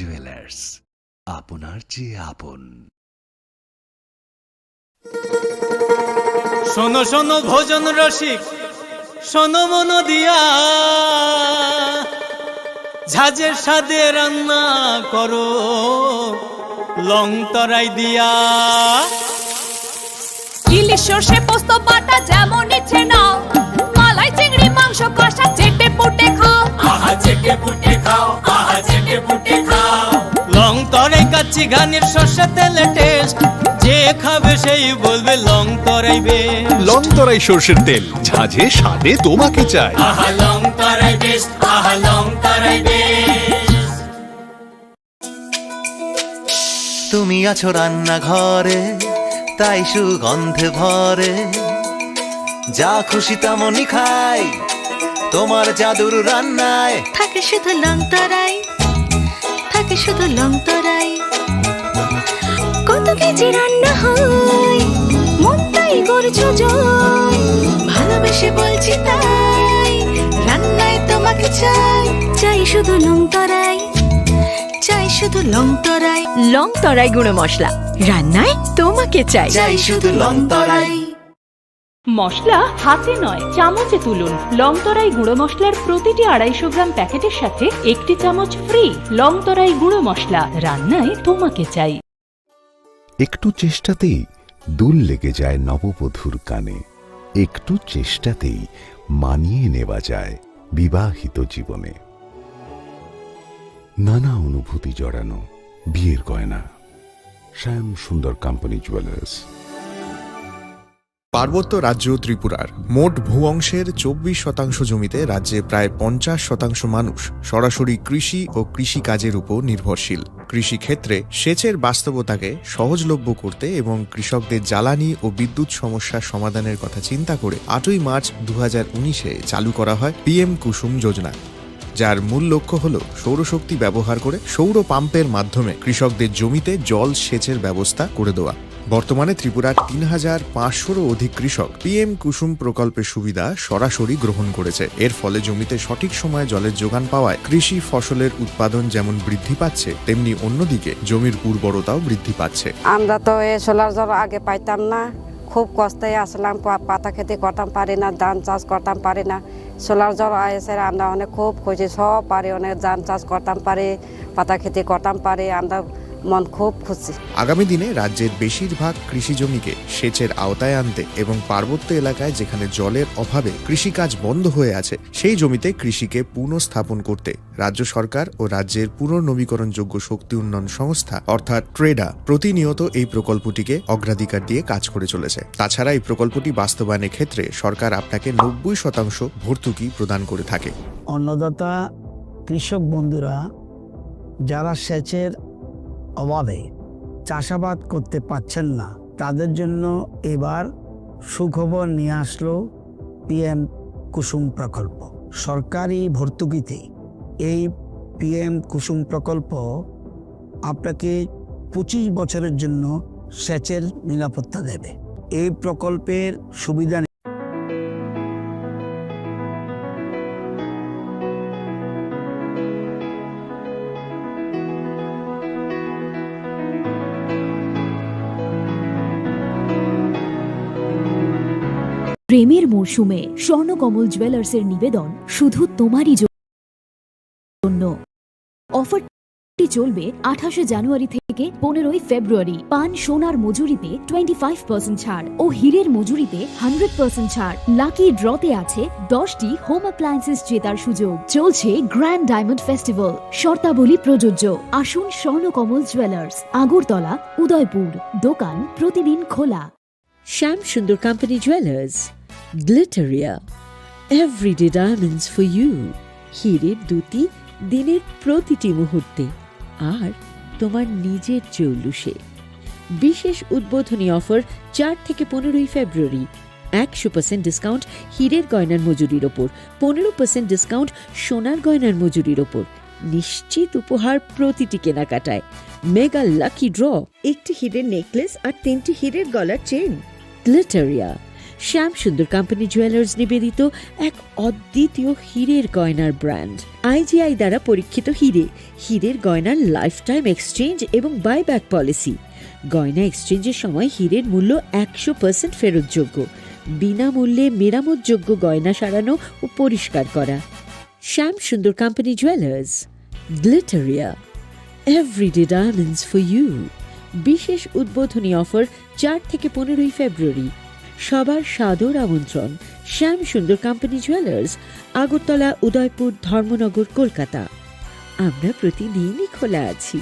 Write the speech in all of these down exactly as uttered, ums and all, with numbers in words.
জুয়েলার্স, আপনার যে আপন। শোনো শোনো ভোজন রসিক, শোনো মন দিয়া, ঝাঁঝের স্বাদে রান্না করো লং তরাই দিয়া। ইলিশ সর্ষে পোস্ত বাটা যেমন ইচ্ছে নাও, মালাই চিংড়ি মাংস কষা চেটে পুটে খাও। আহা চেটে পুটে খাও, আহা চেটে পুটে খাও। লং তরাই কাচ্চি ঘানির সর্ষে তেলে টেস্ট, যে খাবে সেই বলবে লং তরাই বেশ। লং তরাই সর্ষের তেল, ঝাঁঝে স্বাদে তোমাকে চাই। আহা লং তরাই বেশ, আহা লং তরাই বেশ। তুমি আছো রান্নাঘরে, তাই সুগন্ধে ভরে। যা খুশি তেমনই খাই, তোমার জাদুর রান্নায়। থাকে শুধু লং তরাই, থাকে শুধু লং তরাই। কত কেজি রান্না হয়, মনটাই করছো জয়। ভালোবেসে বলছি তাই, রান্নায় তোমাকে চাই। চাই শুধু লং তরাই, চাই শুধু লং তরাই। লং তরাই গুঁড়ো মশলা, রান্নায় তোমাকে চাই। চাই শুধু লং তরাই। মশলা হাতে নয়, চামচে তুলুন। লং তরাই গুঁড়ো মশলার প্রতিটি আড়াইশো গ্রাম প্যাকেটের সাথে একটি চামচ ফ্রি। লং তরাই গুঁড়ো মশলা, রান্নায় তোমাকে চাই। একটু চেষ্টাতেই দুল লেগে যায় নববধূর কানে। একটু চেষ্টাতেই মানিয়ে নেওয়া যায় বিবাহিত জীবনে। নানা অনুভূতি জড়ানো বিয়ের গয়না। শ্যাম সুন্দর কোম্পানি জুয়েলার্স। পার্বত্য রাজ্য ত্রিপুরার মোট ভূ অংশের চব্বিশ শতাংশ জমিতে রাজ্যে প্রায় পঞ্চাশ শতাংশ মানুষ সরাসরি কৃষি ও কৃষিকাজের উপর নির্ভরশীল। কৃষিক্ষেত্রে সেচের বাস্তবতাকে সহজলভ্য করতে এবং কৃষকদের জ্বালানি ও বিদ্যুৎ সমস্যা সমাধানের কথা চিন্তা করে আটই মার্চ দু হাজার উনিশে চালু করা হয় পিএম কুসুম যোজনা, যার মূল লক্ষ্য হল সৌরশক্তি ব্যবহার করে সৌর পাম্পের মাধ্যমে কৃষকদের জমিতে জল সেচের ব্যবস্থা করে দেওয়া। বর্তমানে ত্রিপুরার তিন হাজার পাঁচশোরও অধিক কৃষক পিএম কুসুম প্রকল্পের সুবিধা সরাসরি গ্রহণ করেছে। এর ফলে জমিতে সঠিক সময়ে জলের যোগান পাওয়ায় কৃষি ফসলের উৎপাদন যেমন বৃদ্ধি পাচ্ছে, তেমনি অন্যদিকে জমির উর্বরতাও বৃদ্ধি পাচ্ছে। আমরা তো এই সোলার জল আগে পাইতাম না, খুব কষ্টে আসলাম, পা-, পাতা খেতে করতাম পারি না, ধান চাষ করতাম পারি না। সোলার জল আইসে আমরা অনেক খুব খুশি, সব পারি, অনেক ধান চাষ করতাম পারি, পাতা খেতে করতাম পারি, আমরা মন খুব খুশি। আগামী দিনে রাজ্যের বেশিরভাগ কৃষি জমিকে সেচের আওতায় আনতে এবং পার্বত্য এলাকায় যেখানে জলের অভাবে কৃষিকাজ বন্ধ হয়ে আছে, সেই জমিতে কৃষিকে পুনঃস্থাপন করতে রাজ্য সরকার ও রাজ্যের পুনর্নবীকরণযোগ্য শক্তি উন্নয়ন সংস্থা অর্থাৎ ট্রেডা প্রতিনিয়ত এই প্রকল্পটিকে অগ্রাধিকার দিয়ে কাজ করে চলেছে। তাছাড়া এই প্রকল্পটি বাস্তবায়নের ক্ষেত্রে সরকার আপনাকে নব্বই শতাংশ ভর্তুকি প্রদান করে থাকে। অন্নদাতা কৃষক বন্ধুরা যারা সেচের অভাবে চাষাবাদ করতে পারছেন না, তাদের জন্য এবার সুখবর নিয়ে আসলো পিএম কুসুম প্রকল্প। সরকারি ভর্তুকিতে এই পিএম কুসুম প্রকল্প আপনাকে পঁচিশ বছরের জন্য সেচের নিরাপত্তা দেবে। এই প্রকল্পের সুবিধা প্রেমের মরশুমে স্বর্ণকমল জুয়েলার্সের নিবেদন শুধু তোমারই জন্য। অফারটি চলবে আঠাশে জানুয়ারি থেকে পনেরোই ফেব্রুয়ারি। পান সোনার মজুরিতে টোয়েন্টি ফাইভ পার্সেন্ট ছাড় ও হীরের মজুরিতে হান্ড্রেড পার্সেন্ট ছাড়। লাকি ড্রতে আছে দশটি হোম অ্যাপ্লায়েন্সেস জেতার সুযোগ। চলছে গ্র্যান্ড ডায়মন্ড ফেস্টিভ্যাল, শর্তাবলী প্রযোজ্য। আসুন স্বর্ণকমল জুয়েলার্স, আগরতলা, উদয়পুর। দোকান প্রতিদিন খোলা। Shyam Sundar company jewellers, Glitteria, everyday diamonds for you. হীরের দ্যুতি দিনের প্রতিটি মুহূর্তে, আর তোমার নিজের জৌলুসে। বিশেষ উদ্বোধনী অফার চার থেকে পনেরোই ফেব্রুয়ারি। একশো পার্সেন্ট ডিসকাউন্ট হীরের গয়নার মজুরির ওপর, পনেরো পার্সেন্ট ডিসকাউন্ট সোনার গয়নার মজুরির ওপর। নিশ্চিত উপহার প্রতিটি কেনাকাটায়। মেগা লাকি ড্র, একটি হীরের নেকলেস আর তিনটি হীরের গলার চেইন। গ্লিটারিয়া, শ্যাম সুন্দর কোম্পানি জুয়েলার্স নিবেদিত এক অদ্বিতীয় হীরের গয়নার ব্র্যান্ড। আইজিআই দ্বারা পরীক্ষিত হীরে, হীরের গয়নার লাইফ টাইম এক্সচেঞ্জ এবং বাইব্যাক পলিসি। গয়না এক্সচেঞ্জের সময় হীরের মূল্য একশো পার্সেন্ট ফেরতযোগ্য। বিনামূল্যে মেরামতযোগ্য গয়না সারানো ও পরিষ্কার করা। Shyam Sundar company jewellers, Glitteria, everyday diamonds for you. বিশেষ উদ্বোধনী অফার চার থেকে পনেরোই ফেব্রুয়ারি। সবার সাদর আমন্ত্রণ। শ্যাম সুন্দর কোম্পানি জুয়েলার্স, আগরতলা, উদয়পুর, ধর্মনগর, কলকাতা। আমরা প্রতিদিনই খোলা আছি।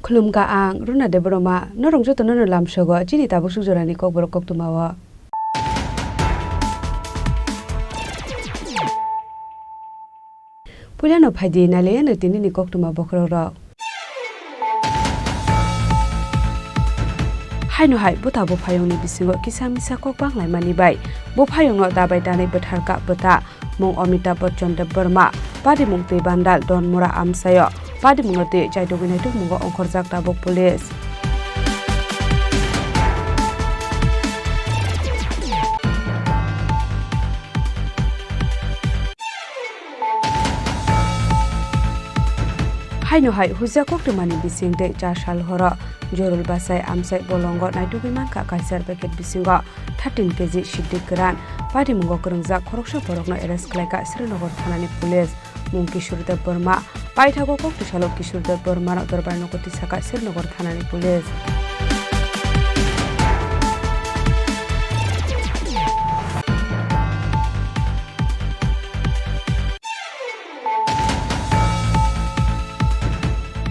Khulumkha ang Runa Debbarma, norok jotono no lamsogo chini tabuk suk jorani kokborok koktwma o. Puilano phaidi nailaiano tinini koktwma bokhorok rok. Haino hai bwta buphayungni bisingo kisa misa kok banglaimani bai buphayungno dabai danai bwtharkha bwta. Mung Amitabh Bachchan Debbarma, patimung twi bandal Donmura amchaio. Patimungno twi chaitugwi naitukmungo ongkhorjak tabuk police. Haino hai huijak koktwmani bising tei char sal horo Jorul Bachai amchai bolongo naitugwi mankha kaisa packet bisingo thirteen K G siddi kwran. Patimungo kwrwngjak khoroksa borokno arrest khlaikha Srinagar thanani police. Mung Kishore Debbarma. Paithago kok tisalo Kishore Debbarmano dorbar nogo tisakha Srinagar thanani police.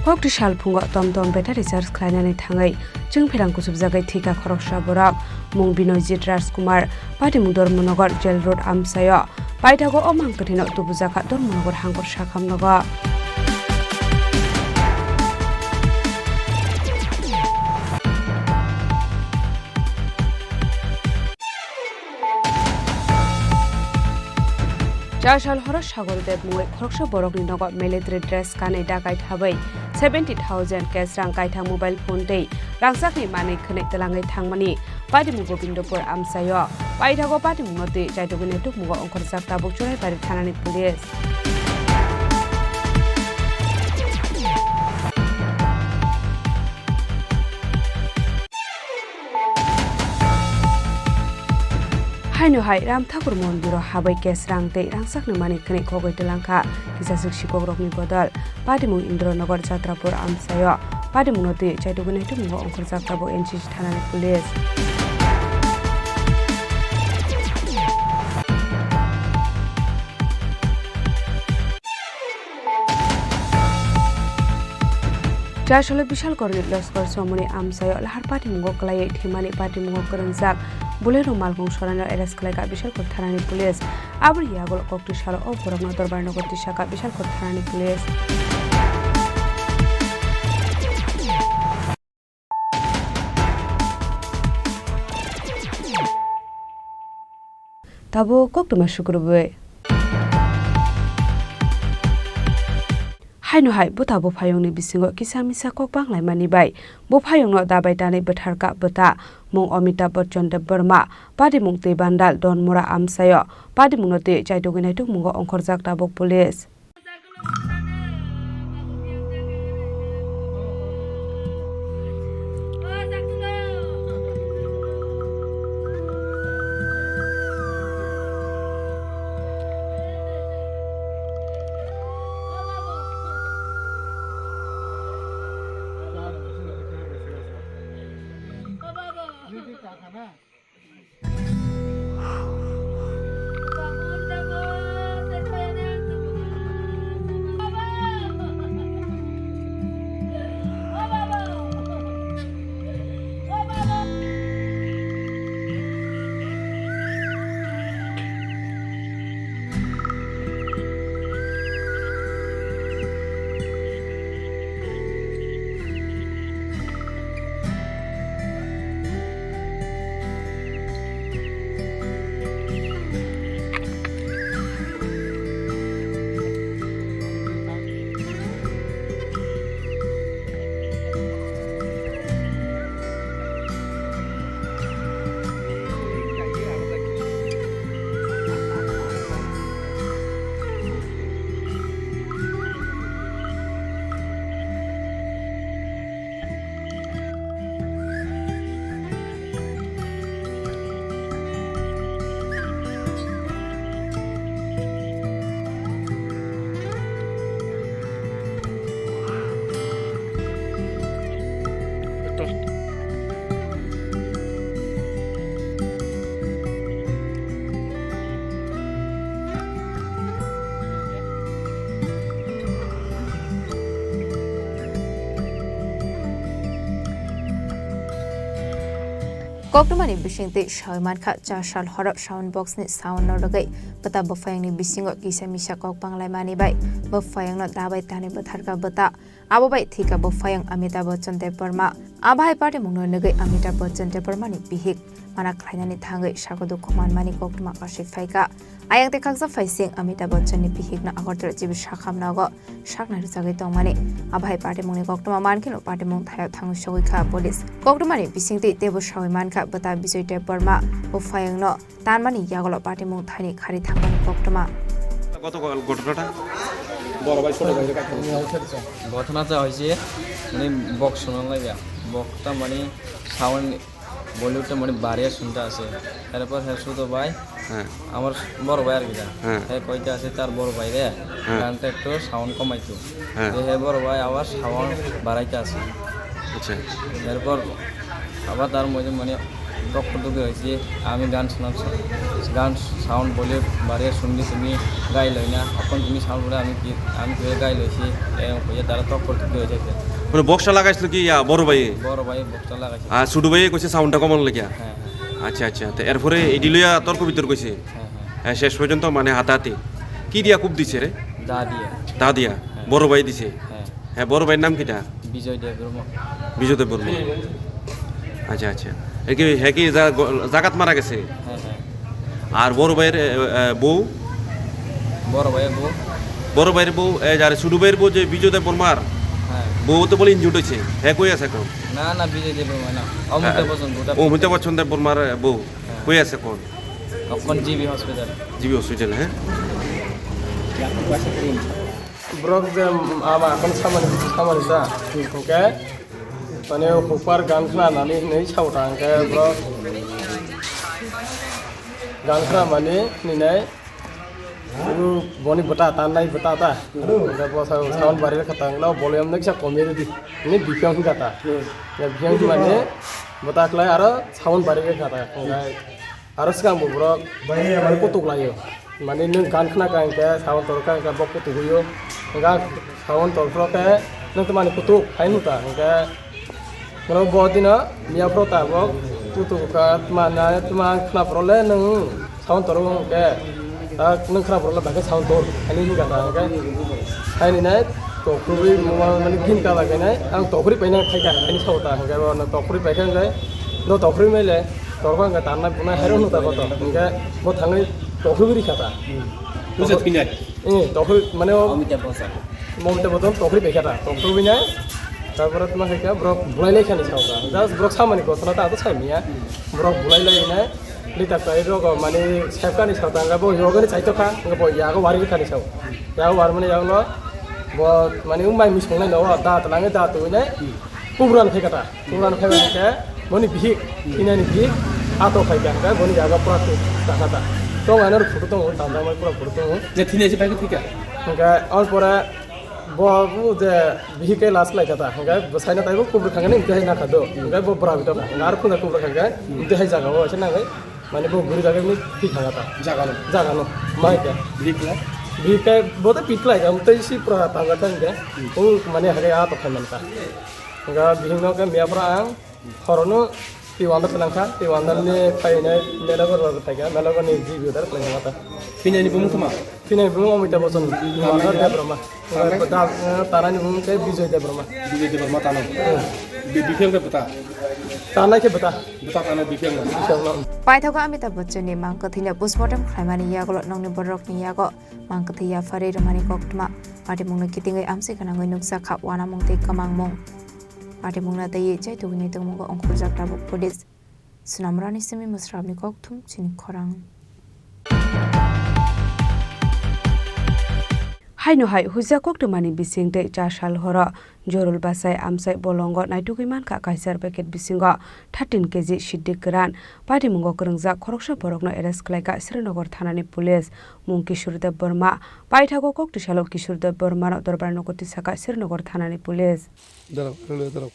Kokti salphungo tom tom battery charge khlainani thangwi chwngpherang kuchukjagwi thwikha khoroksa borok. Mung Binoyjit Rajkumar, patimung Dharmanagar Jail Road amchaio. Paithago o mang kwthwino tubujakha Dharmanagar hangkor sakham nogo. Char sal horo Sagor Deb mungwi khoroksa borokni nogo military dress kanwi dakai thabwi seventy thousand cash rang kaithang mobile phone tei rangchakni manwi khwnwi twlangwi thangmani patimung Gobindopur amchaio. Paithago patimungno twi chaitugwi naitukmungo ongkhorjak tabuk Churaibari thanani police. Haino hai Ram Thakur mondiro habwi cash rang tei rangchakni manwi khwnwi khogwi twlangkha kisaswk sikokrokni bodol. Patimung Indronagar Jatrapur amchaio. Patimungno twi chaitugwi naitukmungo ongkhorjak tabuk N C C thanani police. Chasolo Bishalkorni Loskor Somoni amchaio lahar patimungo kwlaiwi thwimani patimungo kwrwngjak Bolero malkhung soraino arrest khlaikha Bishalkor thanani police. Aboni yagulo kokti salo o borokno dorbar nogo tisakha Bishalkor thanani police. Tabuk koktwma sukrubwi. Haino hai bwta buphayungni bisingo kisa misa kok banglaimani bai buphayungno dabai tanwi bwtharkha bwta. Mung Amitabh Bachchan Debbarma, padimung twi bandal Donmura amchaio padimungno twi chaitugwi naitukmungo ongkhorjak tabuk police. Koktwmani bisingtwi sawi mankha, cha sal horo sound box ni sound no rwgwi bwta buphayungni bisingo kisa misa kok banglaimani bai buphayungno dabai tanwi bwtharkha bwta. Abo bai thwikha buphayung Amitabh Bachchan Debbarma. Abo hai patimungno nugwi Amitabh Bachchan Debbarmani bihik mana khlainani thangwi sakho dukhu manmani koktwma aswi phaikha. Ayang tei khaksa phaising Amitabh Bachchanni bihikno Agartala G B sakham nogo saknai rwchagwi tongmani. Abo hai patimungni koktwma mankheno patimung thaio thangwi sogwi kha police. Koktwmani bisingtwi teibo sawi mankha bwta Bijoy Debbarma buphayungno tanmani yagulo patimung thaini khari thangmani koktwma. গতকাল ঘটনাটা? বড় ভাই ছোট ভাইরে কাটতে বলছে। ঘটনাটা হয়েছে, মানে, বক্স শোনা লাগে, বক্সটা, মানে, সাউন্ড, বলিউডটা, মানে, বাড়িয়ে শুনতে আছে। এরপর হ্যাঁ, ছোট ভাই, হ্যাঁ। আমার বড় ভাই আর কি, হ্যাঁ। হ্যাঁ, কইতে আছে তার বড় ভাইরে, হ্যাঁ। গানটা একটু সাউন্ড কমাইতো। হ্যাঁ। যে হ্যাঁ, বড় ভাই আবার সাউন্ড বাড়াইতে আছে। আচ্ছা। এরপর আবার তার মধ্যে, মানে, তক্কর তক্কর হয়েছে, আমি গান শোনার স-, গান সাউন্ড বলে বাড়িয়ে শুনলি তুমি গাই লই না, এখন তুমি সাউন্ড বলে আমি কি, আমি কি গাই লইছি, এরকম হয়ে তারা তক্কর তক্কর হয়ে যেতে। মানে বক্সটা লাগাইছিল কি, ইয়া, বড় ভাই? বড় ভাই বক্সটা লাগাইছে। আর ছোট ভাই কইছে সাউন্ডটা কমানোর লাগিয়া? হ্যাঁ, হ্যাঁ। আচ্ছা, আচ্ছা। তো এরপরে এডি লইয়া তর্ক বিতর্ক কইছে? হ্যাঁ, হ্যাঁ। হ্যাঁ, শেষ পর্যন্ত মানে হাতাহাতি। কি দিয়া কূপ দিছে রে? দা দিয়া। দা দিয়া? হ্যাঁ। বড় ভাই দিছে? হ্যাঁ। হ্যাঁ, বড় ভাইর নাম কিতা? বিজয় দেব বর্মা। বিজয় দেব বর্মা। আচ্ছা, আচ্ছা। এ কি, হে কি জা-, গ-, জাগাত মারা গেছে? হ্যাঁ, হ্যাঁ। আর বড় ভাইর, এ, এ, বউ? বড় ভাইর বউ? বড় ভাইর বউ, এ, যার ছোট ভাইর বউ যে বিজয় দেব বর্মার হ্যাঁ। বউ তো বলে ইনজুর্ড হয়েছে। হে কই আছে এখন? না, না, বিজয় দেব বর্মা না। অমিতাভ হ্যাঁ। বচ্চন, গোটা অমিতাভ বচ্চন দেব বর্মার, এ, বউ। হ্যাঁ। কই আছে এখন? এখন জিবি হসপিটাল। জিবি হসপিটাল, হ্যাঁ? Borok je ama akhon samani, samani ta, hwnkhe, mane, hukpar gan khna nani hinwi sao ta, hwnkhe borok gan khna mani hinwi nai, boni bwta ta, nai bwta ta, hwnkhe bo sao sound bari rwkha ta, hwnkhe volume no kisa komwi rwdi, hinwi biphiang hwnkha ta, biphiang hwnmani bwta khlai aro sound bari rwkha ta, hwnkhe. Aro swkang bo borok mane kutuk laio. Mane nwng gan khna ka hwnkhe, sound tor ka hwnkhe bo kutuk huio. Hwnkhe sound tor phro khe nwng tongmani kutuk hai nuta. Hwnkhe borok bo dino miya phro tabok kutuk ka tma na tma khna phro le nwng sound tor hwnkhe, ta nwng khna phro le bai khe sound tor hai ni hwnkha ta hwnkhe. Hai ni nai tokrwi mane gin ka bai khe nai ang tokrwi pai nang khai kha hai ni sao ta hwnkhe bo no tokrwi pai khe hwnkhe no tokrwi mai le. Torkho hwnkhe tanna bunai hairok nukha koto. Hwnkhe bo thangwi tokhwi biri kha ta. Bujo thwinai. Eh, tokhwi mane o Amitabh Bachchan. Amitabh Bachchan tokhwi bai kha ta. Tokhwi binai. Tarpore tma khaikha borok bulai lai khani sao ta. Just borok samani kothona ta to sai miya. Borok bulai lai nai. Litar tai rogo mane sepkani sao ta. Hwnkhe bo yogani chaito kha. Hwnkhe bo yago wari khani sao. Yago warmani yago no bo mane umbai misong nai no da ta langi da tu nai. Kubran khaikha ta. Kubran phaibai khe boni bihik, thinani bihik, ato phai kha hwnkhe boni jaga pura thwi takha ta. Tong ano photo tongo, tanjak mai pura photo tongo. Je thinai se pai khe thika. Hwnkhe aboni pore bo bu je bihik khe last lai kha ta. Hwnkhe bwsaino taibo kubur khangani hwnkhe hai nakha do. Hwnkhe bo bwra bito kha. Hwnkhe aro khuna kubur khangkhe hwnkhe hai jaga o se nangai. Mane bo guri jaga ni thwi thanga ta. Jaga no. Jaga no. Mai khe. Bihik khe? Bihik khe bo to pit lai kha. Tei si pura tanjak kha hwnkhe. O mane hwnkhe ato phai man kha. Hwnkhe bihik no khe miya pura ang. Horono Tiwanda twnang kha, Tiwanda ni phainai Melago rok thai kha, Melago ni G B dar khlai kha ta. Thinani bumung tuma? Thinani bumung Amitabh Bachchan, Tiwanda Debbarma. Tanai? Da, eh, tanani bumung khe Bijoy Debbarma. Bijoy Debbarma tanai. Hmm. Bi-, biphang khe bwta? Tanai khe bwta. Bwta tanai biphang no? Biphang no. Paithago Amitabh Bachchan ni mang kwthwino postmortem khlaimani yagulo nongni borokni yago mang kwthwi yapharwi rwmani koktwma. Patimungno kitingwi amchwi gwnangwi nukjak kha uanamung tei kwmangmung. Patimungno twiwi chaitugwini tongmungo ongkhorjak tabuk police. Sunamrani simi mwsrapni kokthum chini khorang. Haino hai huijak koktwmani bising tei char sal horo Jorul Bachai amchai bolongo naitugwi mankha kaisar packet bisingo thirteen K G siddik kwran. Patimungo kwrwngjak khoroksa borokno arrest khlaikha Srinagar thanani police. Mung Kishore Debbarma. Paithago koktwi salo Kishore Debbarmano dorbar nogo tisakha Srinagar thanani police. Darok, rwlwi darok.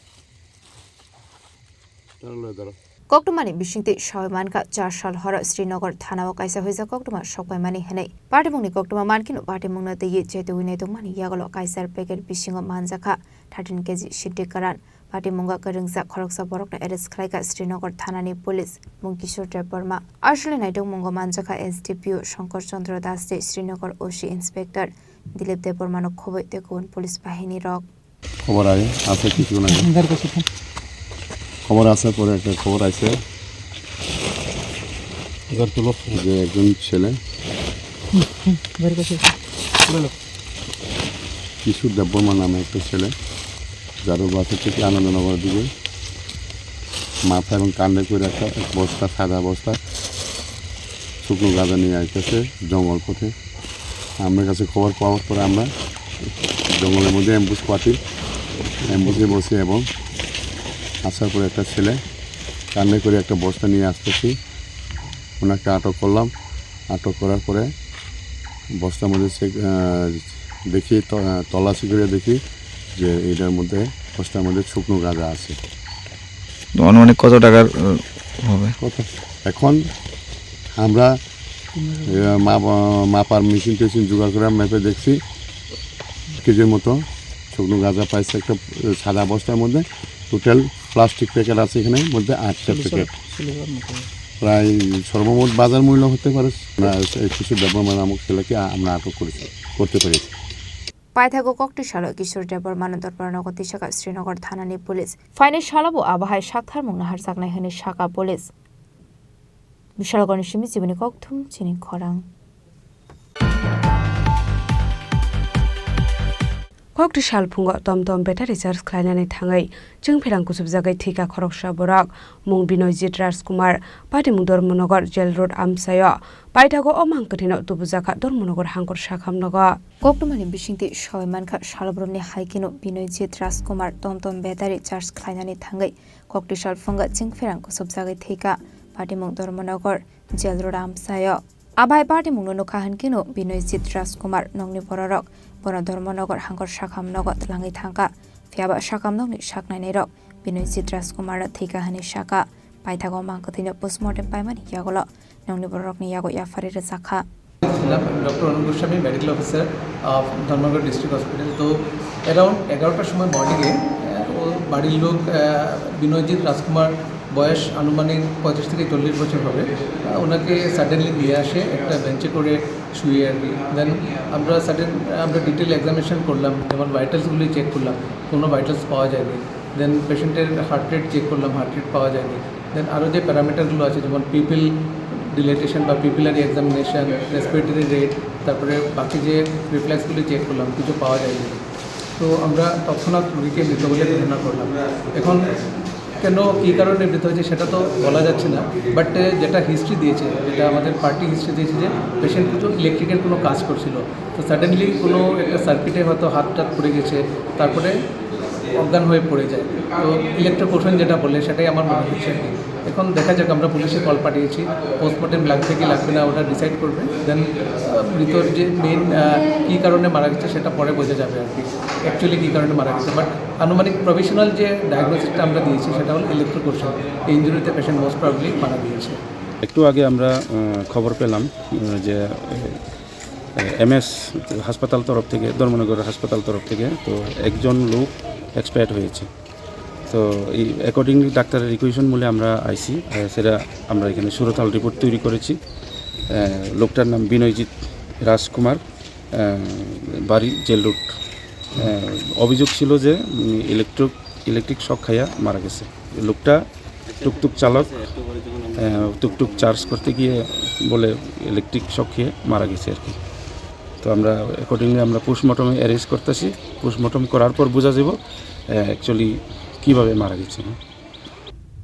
Koktwmani bisingtwi sawi mankha, char sal horo Srinagar thanao kaisa huijak koktwma sokpaimani hwnwi. Patimungni koktwma mankhe no patimungno twiwi chetwi naitokmani yagulo kaisa packet bisingo manjakha thirteen K G siddik kwran. Patimungo kwrwngjak khoroksa borokno arrest khlaikha Srinagar thanani police, mung Kishore Debbarma. Aswlwi naitokmungo manjakha S D P O Shankar Chandra Das tei Srinagar O C Inspector Dilip Debbarmano khobwi tei kubun police bahini rok. খবর আয়, আছে কিছু না। বের করছি তো। খবর আছে, পরে একটা খবর আছে। এবার তুলো। যে একজন ছেলে। হুম, হুম, বের করছি। তুলে লো। কিশোর দেববর্মা নামে একটা ছেলে, যার বাসা থেকে আনন্দনগরের দিকে মাথা এবং কাঁধে করে একটা বস্তা, সাদা বস্তা শুকনো গাঁজা নিয়ে আইতেছে জঙ্গল পথে। আমার কাছে খবর পাওয়ার পরে আমরা জঙ্গলের মধ্যে অ্যাম্বুশ পাতি, অ্যাম্বুশে বসি এবং আসার পরে একটা ছেলে কাঁধে করে একটা বস্তা নিয়ে আসতেছি। ওনাকে আটক করলাম। আটক করার পরে বস্তার মধ্যে চেক, আহ, দেখি, ত-, আহ, তল্লাশি করে দেখি যে এটার মধ্যে, বস্তার মধ্যে শুকনো গাঁজা আছে। তো আনুমানিক কত টাকার, আহ, হবে? কত? এখন আমরা, আহ, মাপ-, মাপার মেশিন টেশিন জোগাড় করে মেপে দেখছি কেজির মতো শুকনো গাঁজা পাইছে একটা, আহ, সাদা বস্তার মধ্যে। টোটাল প্লাস্টিক প্যাকেট আছে এখানে মধ্যে আটটা প্যাকেট। প্রায় সর্বমোট বাজার মূল্য হতে পারে, না, কিছু দেববর্মা নামক ছেলেকে আমরা আটক করেছি, করতে পেরেছি। Paithago koktwi salo Kishore Debbarmano dorbar nogo tisakha Srinagar thanani police. Phainai salo bo abo hai saktharmung naharjaknai hwnwi sakha police. Bishalgarni simi chibini kokthum chini khorang. Kokti salphungo tom tom battery charge khlainani thangwi chwngpherang kuchupjagwi thwikha khoroksa borok, mung Binoyjit Rajkumar, patimung Dharmanagar Jail Road amchaio. Paithago o mang kwthwino tubujakha Dharmanagar hangkor sakham nogo. Koktwmani bisingtwi sawi mankha, salobrumni hai kheno Binoyjit Rajkumar tom tom battery charge khlainani thangwi kokti salphungo chwngpherang kuchupjagwi thwikha, patimung Dharmanagar Jail Road amchaio. Abai patimungno nukha hwnkhe no Binoyjit Rajkumar nokni bororok bono Dharmanagar hangkor sakham nogo twlangwi thangkha. Phiyaba sakham nokni saknainairok Binoyjit Rajkumarno thwikha hwnwi sakha. Paithago mang kwthwino postmortem paimani yagulo nokni bororokni yago yapharwi rwjakha. ছিলাম doctor Anup Goswami, medical officer of Dharmanagar district hospital. তো around এগারোটার সময় মর্নিংয়ে ও বাড়ির লোক, আহ, বিনয়জিৎ রাজকুমার, বয়স আনুমানিক পঁয়ত্রিশ থেকে চল্লিশ বছর হবে। আহ, ওনাকে সাডেনলি নিয়ে আসে একটা বেঞ্চে করে শুয়ে আর কি। দেন আমরা সাডেন, আমরা ডিটেল এক্সামিনেশন করলাম, যেমন ভাইটালসগুলি চেক করলাম, কোনো ভাইটালস পাওয়া যায়নি। দেন পেশেন্টের হার্ট রেট চেক করলাম, হার্ট রেট পাওয়া যায়নি। দেন আরও যে প্যারামিটারগুলো আছে, যেমন পিপিল ডিলাইটেশন বা পিপিলারি এক্সামিনেশন, রেসপিরেটরি রেট, তারপরে বাকি যে রিফ্লেক্সগুলি চেক করলাম, কিছু পাওয়া যায়নি। তো আমরা তৎক্ষণাৎ রোগীকে মৃত বলে ঘোষণা করলাম। এখন কেন, কী কারণে মৃত হয়েছে সেটা তো বলা যাচ্ছে না, বাট যেটা হিস্ট্রি দিয়েছে, যেটা আমাদের পার্টি হিস্ট্রি দিয়েছে, যে পেশেন্ট কিছু ইলেকট্রিকের কোনো কাজ করছিল, তো সাডেনলি কোনো একটা সার্কিটে হয়তো হাত টাত পড়ে গেছে, তারপরে অজ্ঞান হয়ে পড়ে যায়। তো ইলেকট্রোকুশন যেটা বলে, সেটাই আমার মনে হচ্ছে আর কি। এখন দেখা যাক, আমরা পুলিশে কল পাঠিয়েছি, পোস্টমর্টেম লাগবে কি লাগবে না, ওটা ডিসাইড করবে। দেন মৃতর যে মেইন কী কারণে মারা গেছে, সেটা পরে বোঝা যাবে আর কি, অ্যাকচুয়ালি কী কারণে মারা গেছে। বাট আনুমানিক প্রভিশনাল যে ডায়াগনোসিসটা আমরা দিয়েছি, সেটা হলো ইলেকট্রোকুশন। এই ইঞ্জুরিতে পেশেন্ট মোস্ট প্রবলি মারা গিয়েছে। একটু আগে আমরা আহ, খবর পেলাম আহ, যে এমএস হাসপাতাল তরফ থেকে, ধর্মনগর হাসপাতাল তরফ থেকে তো একজন লোক এক্সপায়ার হয়েছে। তো এই অ্যাকর্ডিংলি ডাক্তারের রিকোয়েশন মূলে আমরা আইছি, আহ, সেটা আমরা এখানে সুরতাল রিপোর্ট তৈরি করেছি। আহ, লোকটার নাম বিনয়জিৎ রাজকুমার, আহ, বাড়ি জেল রোড। আহ, অভিযোগ ছিল যে উম, ইলেকট্রিক ইলেকট্রিক শক খাইয়া মারা গেছে। লোকটা টুকটুক চালক, আহ, টুকটুক চার্জ করতে গিয়ে বলে ইলেকট্রিক শক খেয়ে মারা গেছে আর কি। তো আমরা অ্যাকর্ডিংলি আমরা পোস্টমর্টমে অ্যারেঞ্জ করতেছি। পোস্টমর্টম করার পর বোঝা যাব অ্যাকচুয়ালি কীভাবে মারা গেছে।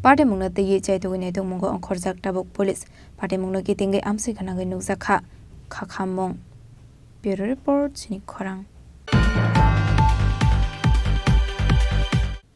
Patimungno twiwi chaitugwi naitugmungo ongkhorjak tabuk police. Patimungno kitingwi amsui gwnangwi nukjakha. Khakhammung. Bureau Report, Chini Khorang.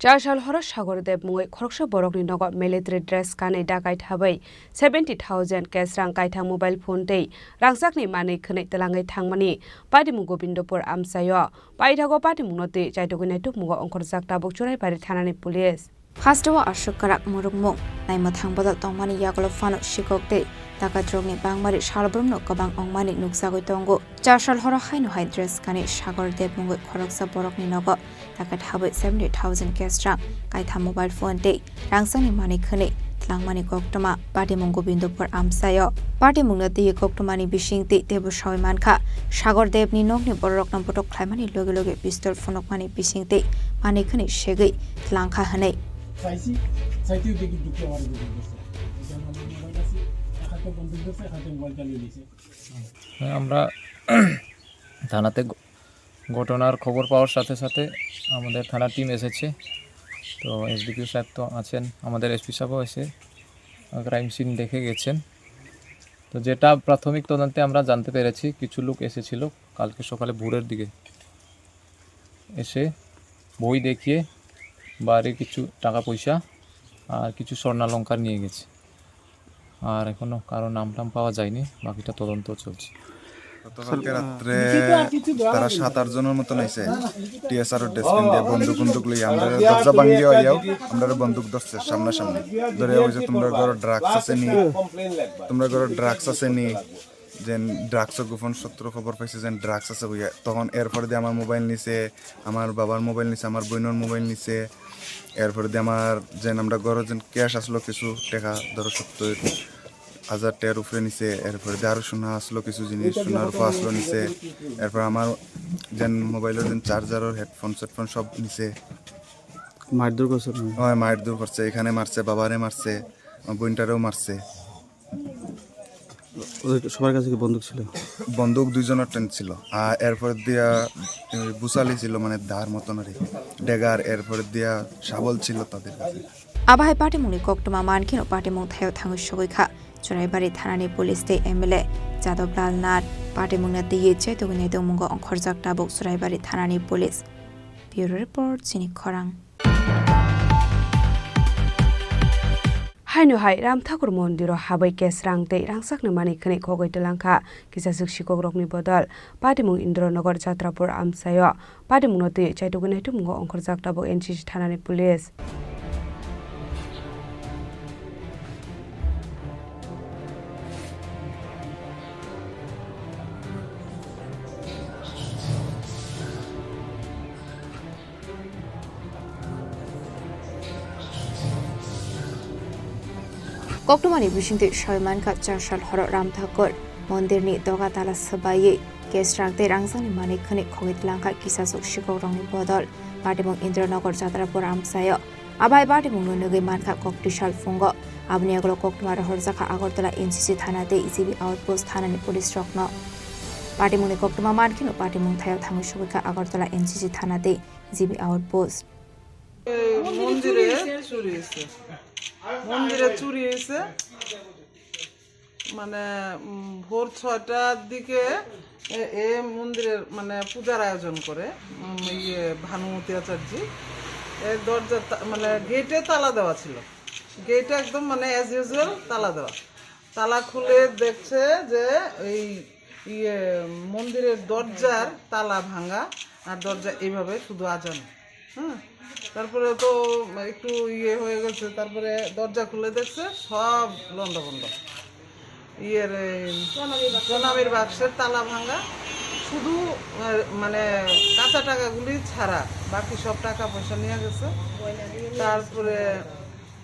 Char sal horo Sagor Deb mungwi khoroksa borokni nogo military dress kanwi dakai thabwi seventy thousand cash rang, kaithang mobile phone tei rangchakni manwi khwnwi twlangwi thangmani Patimung Gobindopur amchaio. Paithago patimungno twi chaitugwi naitugmungo ongkhorjak tabuk Churaibari thanani police. Hasteo aswk kwrak murukmung naimwthang bodol tongmani yagulo phano sikok tei dakatrokni bangmari salbrumno kwbang wngmani nukjagwi tongo. Char sal horo haino hai dress kanwi Sagor Deb mungwi khoroksa borokni nogo dakat habwi seventy thousand cash rang, kaitham mobile phone tei rangchakni manwi khwnwi twlangmani koktwma Patimung Gobindopur amchaio. Patimungno twiwi koktwmani bisingtwi teibo sawi mankha, Sagor Debni nokni bororokno botok khlaimani loge loge pistol phunukmani bisingtwi manwi khwnwi segwi twlangkha hwnwi. চাইছি, চাইতেও দেখি ঢুকতে পারে বলে বলছে। এখানে আমার মোবাইল আছে, এক হাতে বন্দুক ধরছে, এক হাতে মোবাইলটা নিয়ে নিছে। আমরা থানাতে ঘ-, ঘটনার খবর পাওয়ার সাথে সাথে আমাদের থানার টিম এসেছে। তো এসডিপিও স্যার তো আছেন, আমাদের এসপি সাহেবও এসে ক্রাইম সিন দেখে গেছেন। তো যেটা প্রাথমিক তদন্তে আমরা জানতে পেরেছি, কিছু লোক এসেছিল কালকে সকালে ভোরের দিকে, এসে বই দেখিয়ে বাড়ির কিছু টাকা পয়সা আর কিছু স্বর্ণালংকার নিয়ে গেছে। আর এখনো কারো নাম টাম পাওয়া যায়নি, বাকিটা তদন্ত চলছে। গতকালকে রাত্রে তারা সাত আট জনের মতন আইছে, টিএসআর ড্রেস পিন্দে, বন্দুক বন্দুক লই, আমরা দরজা ভাঙ্গিয়া আইয়াও আমরা বন্দুক ধরছে সামনাসামনি। ধরে ওই যে তোমরা ঘরো ড্রাগস আছে নি, তোমরা ঘরো ড্রাগস আছে নি, যেন ড্রাগসর গোপন সূত্র খবর পাইছে যেন ড্রাগস আছে বুঝে। তখন এরপরে দিয়ে আমার মোবাইল নিছে, আমার বাবার মোবাইল নিছে, আমার বোনের মোবাইল নিছে। এরপরে দিয়ে আমার যেন আমরা ঘরো যেন ক্যাশ আসলো কিছু টাকা, ধরো সত্তর হাজার টাকার উপরে নিছে। এরপরে দিয়ে আরো সোনা আসলো, কিছু জিনিস, সোনা রূপা আসলো নিছে। এরপর আমার যেন মোবাইলের যেন চার্জার, হেডফোন সেডফোন সব নিছে। মারধর করছে আপনার? হয়, মারধর করছে, এখানে মারছে, বাবারে মারছে, আমার বোনটারেও মারছে। ওদের সবার কাছে কি বন্দুক ছিল? বন্দুক দুইজনের টেন ছিল, আর এরপর দিয়া, এ, বুসালি ছিল, মানে দার মতন আর কি, ডেগার, এরপর দিয়া শাবল ছিল তাদের কাছে। Abo hai patimungni koktwma mankheno patimung thaio thangwi sogwi kha Churaibari thanani police tei M L A Jadab Lal Nath. Patimungno twiwi chaitugwi naitugmungo ongkhorjak tabuk Churaibari thanani police. Bureau Report, Chini Khorang. Haino hai Ram Thakur mondiro habwi cash rang tei rangchakni manwi khwnwi khogwi twlangkha kisaswk sikokrokni bodol. Patimung Indronagar Jatrapur amchaio. Patimungno twiwi chaitugwi naitugmungo ongkhorjak tabuk N C C thanani police. Koktwmani bisingtwi sawi mankha, char sal horo Ram Thakur mondirni doga tala swbaiwi cash rang tei rangchakni manwi khwnwi khogwi twlangkha kisaswk sikokrokni bodol. Patimung Indranagar Jatrapur amchaio. Abai patimungno nugwi mankha koktwisa phungo. Aboni yagulo koktwma rohorjakha Agartala N C C thana tei G B outpost thanani police rokno. Patimungni koktwma mankheno patimung thaio thangwi sogwikha Agartala N C C thana tei G B outpost. মন্দিরে চুরি হয়েছে। মন্দিরে চুরি হয়েছে। মানে, উম, ভোর ছয়টার দিকে এ, এ মন্দিরের, মানে, পূজার আয়োজন করে, উম, ইয়ে, ভানুমতি আচার্য। এ দরজা তা-, মানে, গেটে তালা দেওয়া ছিল। গেটে একদম, মানে, as usual তালা দেওয়া। তালা খুলে দেখছে যে এই, ইয়ে, মন্দিরের দরজার তালা ভাঙা, আর দরজা এইভাবে শুধু আজানো। হ্যাঁ, তারপরে তো একটু ইয়ে হয়ে গেছে, তারপরে দরজা খুলে দেখছে সব লন্ডভন্ড। ইয়ের, এই প্রণামীর বাক্সের তালা ভাঙা, শুধু, আহ, মানে, কাঁচা টাকাগুলি ছাড়া বাকি সব টাকা পয়সা নিয়ে গেছে। তারপরে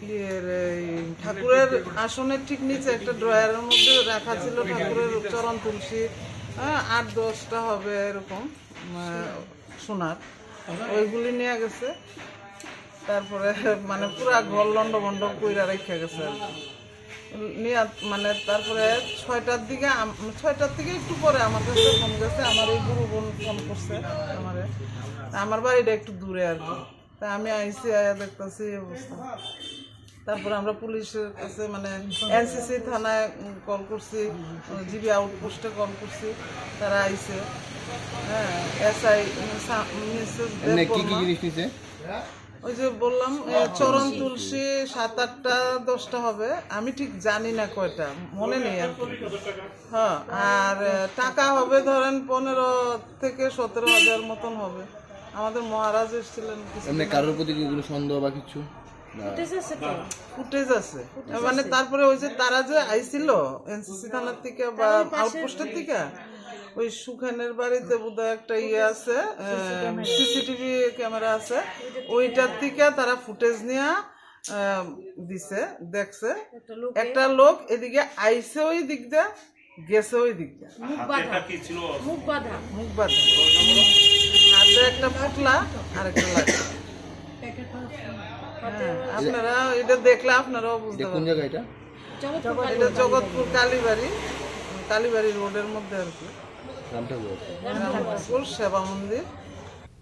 ইয়ের, এই ঠাকুরের আসনের ঠিক নিচে একটা ড্রয়ারের মধ্যে রাখা ছিল ঠাকুরের চরণ তুলসী, হ্যাঁ, আট দশটা হবে এরকম, আহ, সোনার, ওইগুলি নিয়ে গেছে। তারপরে মানে পুরা ঘর লন্ডভন্ড কইরা রাখিয়া গেছে আর কি। নিয়ে মানে তারপরে ছয়টার দিকে আম-, ছয়টার থেকে একটু পরে আমার কাছে ফোন গেছে, আমার এই গুরু বোন ফোন করছে আমারে। আমার বাড়িটা একটু দূরে আর কি। তা আমি আইসি, আয়া দেখতাছি এই অবস্থা। তারপরে আমরা পুলিশের কাছে, মানে, এনসিসি থানায়, উম, কল করছি, উম, জিবি আউটপোস্টে কল করছি, তারা আইছে। হ্যাঁ, এসআই, উম, সা-, মিসেস এমনি কি কি দেববর্মা। জিনিস নিছে? ওই যে বললাম, এ, চরণ তুলসী সাত আটটা দশটা হবে, আমি ঠিক জানি না কয়টা, মনে নেই আর কি। হ্যাঁ, আর, এ, টাকা হবে ধরেন পনেরো থেকে সতেরো হাজার মতন হবে। আমাদের মহারাজ এসেছিলেন কিছু এমনি কারোর প্রতি কি কোনো সন্দেহ বা কিছু? না। ফুটেজ আছে তো? ফুটেজ আছে। ফুটেজ মানে আছে। তারপরে ওই যে তারা যে আইছিল এনসিসি থানার থেকে বা তারা ওই পাশে আউটপোস্টের থেকে, ওই সুখানের বাড়িতে বোধহয় একটা ইয়ে আছে, সিসি ক্যামেরা। সিসিটিভি ক্যামেরা আছে, ওইটার থেকে তারা ফুটেজ নিয়ে, আহ, দিছে, দেখছে। একটা লোকে একটা লোক এদিকে আইছে ওই দিক দিয়ে, গেছে ওই দিক দিয়ে। মুখ বাঁধা। মুখ বাঁধা। মুখ বাঁধা। হাতে একটা পুটলা আর একটা লাঠি। হ্যাঁ, আপনারা এটা দেখলে আপনারাও বুঝতে এটা কোন পারবেন। জায়গা এটা? জগৎপুর এটা কালীবাড়ি। জগৎপুর কালীবাড়ি, কালীবাড়ি রোডের মধ্যে আর কি। রামঠাকুর। রামঠাকুর সেবা মন্দির।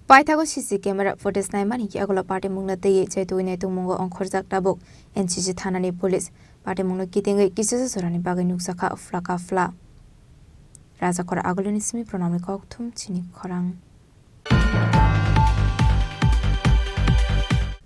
Paithago C C camera footage naimani yagulo patimungno twiwi chaitugwi naitugmungo ongkhorjak tabuk N C C thanani police. Patimungno kitingwi kisisa jorani bagwi nukjakha phla ka phla. Rajakhor agulini simi pranamni kokthum chini khorang.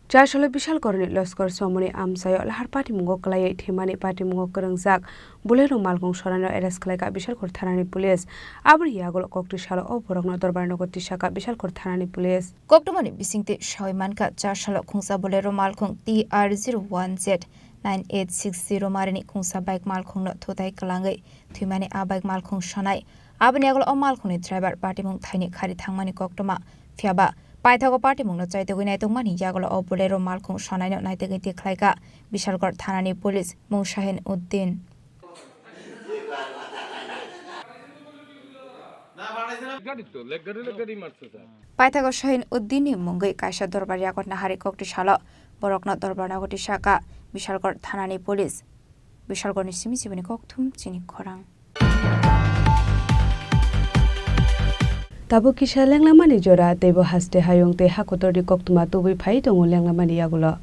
Chasalo Bishalkorni Loskor Somoni amchaio lahar patimungo kwlaiwi thwimani patimungo kwrwngjak Bolero malkhung sonaino arrest khlaikha Bishalkor thanani police. Aboni yagulo koktwi salo o borokno dorbar nogo tisakha Bishalkor thanani police. Koktwmani bisingtwi sawi mankha, chasalo khungsa Bolero malkhung T R zero one Z nine eight six zero marini khungsa bike malkhungno thutai kwlangwi thwimani a bike malkhung sonai. Aboni yagulo o malkhungni driver patimung thaini khari thangmani koktwma. Phiyaba paithago patimungno chaitugwi naitugmani yagulo o Bolero malkhung sonaino naitugwi tikhlaikha Bishalkor thanani police mung Shahin Uddin. গাড়ি তো, লেগ গাড়ি, লেগ গাড়ি মারছে, sir. Paithago Shahin Uddinni mungwi kaisa dorbar yago nahari koktwi salo borokno dorbar nogo tisakha Bishalkor thanani police. Bishalkorni simi siboni kokthum chini khorang. Tabuk kisa lenglamani jora, teibo haste hayung tei hakotorni koktwma tubui phai tongo lenglamani yagulo.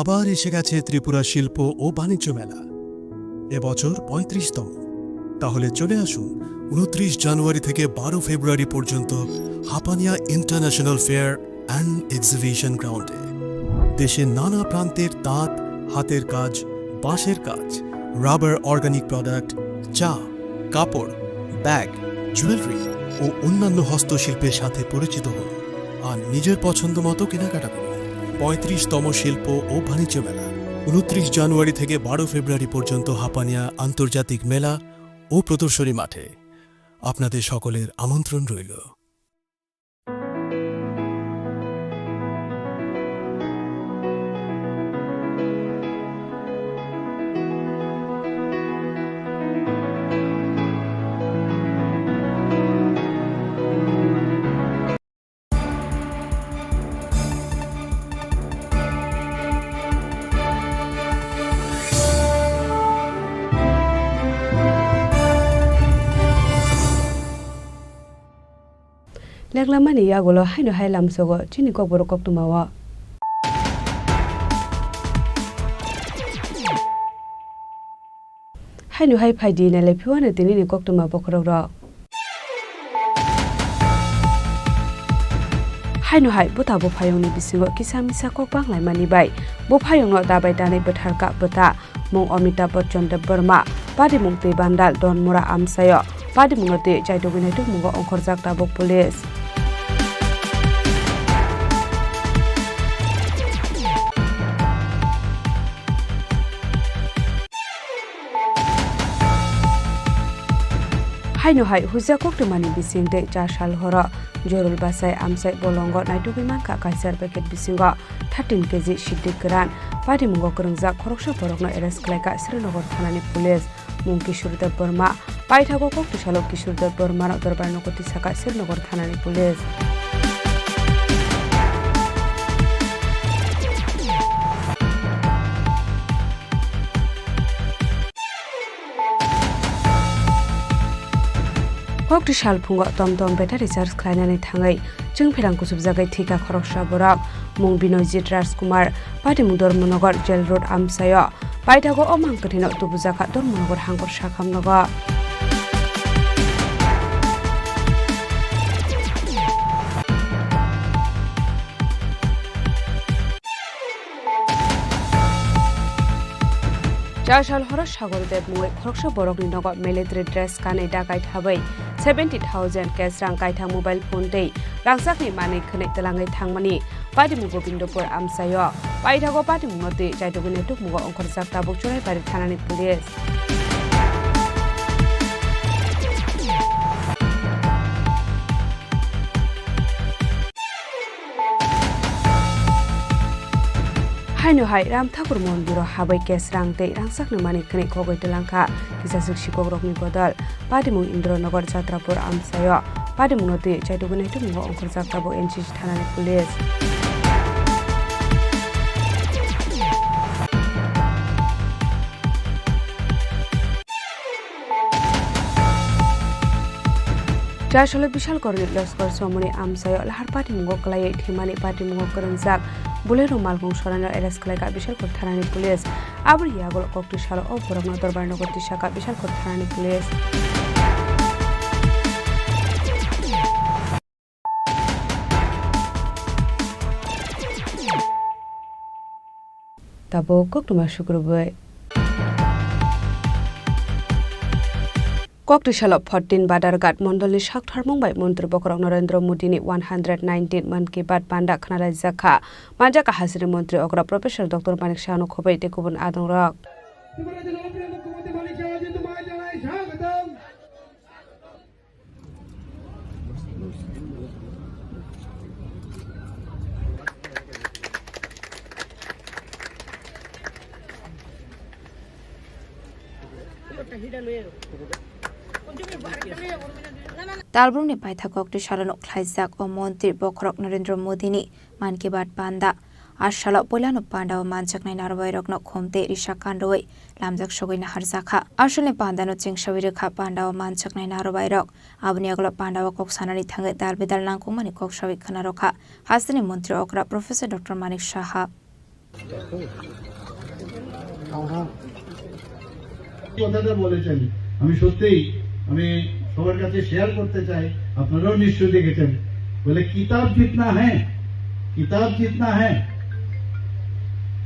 আবার এসে গেছে ত্রিপুরা শিল্প ও বাণিজ্য মেলা, এবছর পঁয়ত্রিশতম। তাহলে চলে আসুন ঊনত্রিশ জানুয়ারি থেকে বারো ফেব্রুয়ারি পর্যন্ত Hapania international fair and exhibition গ্রাউন্ডে। দেশের নানা প্রান্তের তাঁত, হাতের কাজ, বাঁশের কাজ, রাবার, অর্গানিক প্রোডাক্ট, চা, কাপড়, ব্যাগ, জুয়েলারি ও অন্যান্য হস্তশিল্পের সাথে পরিচিত হন আর নিজের পছন্দ মতো কেনাকাটা করুন। পঁয়ত্রিশতম শিল্প ও বাণিজ্য মেলা, ঊনত্রিশ জানুয়ারি থেকে বারো ফেব্রুয়ারি পর্যন্ত হাপানিয়া আন্তর্জাতিক মেলা ও প্রদর্শনী মাঠে। আপনাদের সকলের আমন্ত্রণ রইল। Leklamani yagulo haino hai lamsogo chini kokborok koktwmao. Haino hai phaidi nailai phiwano tinini koktwma bokhorokrok. Haino hai bwta buphayungni bisingo kisa misa kok banglaimani bai buphayungno dabai danai bwtharkha bwta. Mung Amitabh Bachchan Debbarma, padimung twi bandal Donmura amchaio, padimungno twi chaitugwi naitukmungo ongkhorjak tabuk police. Haino hai huijak koktwmani bising tei char sal horo Jorul Bachai amchai bolongo naitugwi mankha kaisa packet bisingo thirteen K G siddi kwran. Parimungo kwrwngjak khoroksa borokno arrest khlaikha Srinagar thanani police. Mung Kishore Debbarma. Paithago koktwsalo Kishore Debbarmano dorbar nogo tisakha Srinagar thanani police. Kokti salphungo tom tom battery charge khlainani thangwi chwngpherang kuchukjagwi thwikha khoroksa borok. Mung Binoyjit Rajkumar, patimung Dharmanagar Jail Road amchaio. Paithago o mang kwthwino tubujakha Dharmanagar hangkor sakham nogo. Char sal horo Sagor Deb mungwi khoroksa borokni nogo military dress kanwi dakai thabwi seventy thousand cash rang kaithang mobile phone tei rangchakni manwi khwnwi twlangwi thangmani patimung Gobindopur amchaio. Paithago patimungno twi chaitugwi naitukmungo ongkhorjak tabuk Churaibari thanani police. Haino hai Ram Thakur mondiro habwi cash rang tei rangchakni manwi khwnwi khogwi twlangkha kisaswk sikokrokni bodol. Patimung Indranagar Jatrapur amchaio. Patimungno twi chaitugwi naitukmungo ongkhorjak tabuk N C C thanani police. Char salo Bishalkorni Loskor Somoni amchaio lahar patimungo kwlaiwi thwimani patimungo kwrwngjak Bolero malkhung soranino arrest khlaikha Bishalkor thanani police. Aboni yagulo kokti salo o borokno dorbar nogo tisakha Bishalkor thanani police. Tabuk koktwma sukrubwi. Kokti salo fourteen Badarghat mondolni saktharmung bai Montri Bokhorok Narendra Modini one hundred nineteen Mann Ki Baat panda khwnalaijak kha. Manjak kha hasini Montri okra Professor Doctor Manik Sahano khobwi tei kubun adongrok. Talbrumni paithak kokti salono khlaijak o montri bokhorok Narendra Modini Mann Ki Baat panda. A salo puilano pandao manjaknai narwbairokno khum tei risa kanrwi lamjak sogwi naharjakha. Asalni pandano chengsawi rwkha pandao manjaknai narwbairok. Aboni yagulo pandao kok sanani thangwi dal bidal nangkukmani kok sawi khwnarokha hasteni montri okra Professor Doctor Manik Saha. কথাটা বলেছেন, আমি সত্যিই, আমি সবার কাছে শেয়ার করতে চাই, আপনারাও নিশ্চয়ই দেখেছেন। বলে, "কিতাব জিতনা হ্যায়, কিতাব জিতনা হ্যায়,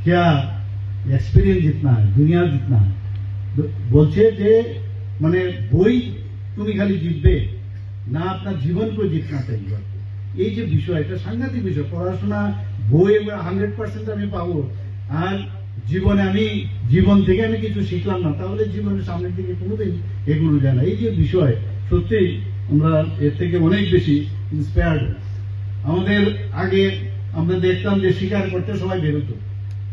ক্যা এক্সপিরিয়েন্স জিতনা হ্যায়, দুনিয়া জিতনা হ্যায়।" ব-, বলছে যে, মানে, বই তুমি খালি জিতবে না, আপনার জীবনকেও জিতনা চাই। এই যে বিষয়, এটা সাংঘাতিক বিষয়। পড়াশোনা, বই আমরা হান্ড্রেড পার্সেন্ট আমি পাবো, আর জীবনে আমি, জীবন থেকে আমি কিছু শিখলাম না, তাহলে জীবনের সামনের দিকে কোনোদিন এগোনো যায় না। এই যে বিষয়, সত্যিই আমরা এর থেকে অনেক বেশি ইন্সপায়ার্ড। আমাদের আগে আমরা দেখতাম যে শিকার করতে সবাই বেরোতো,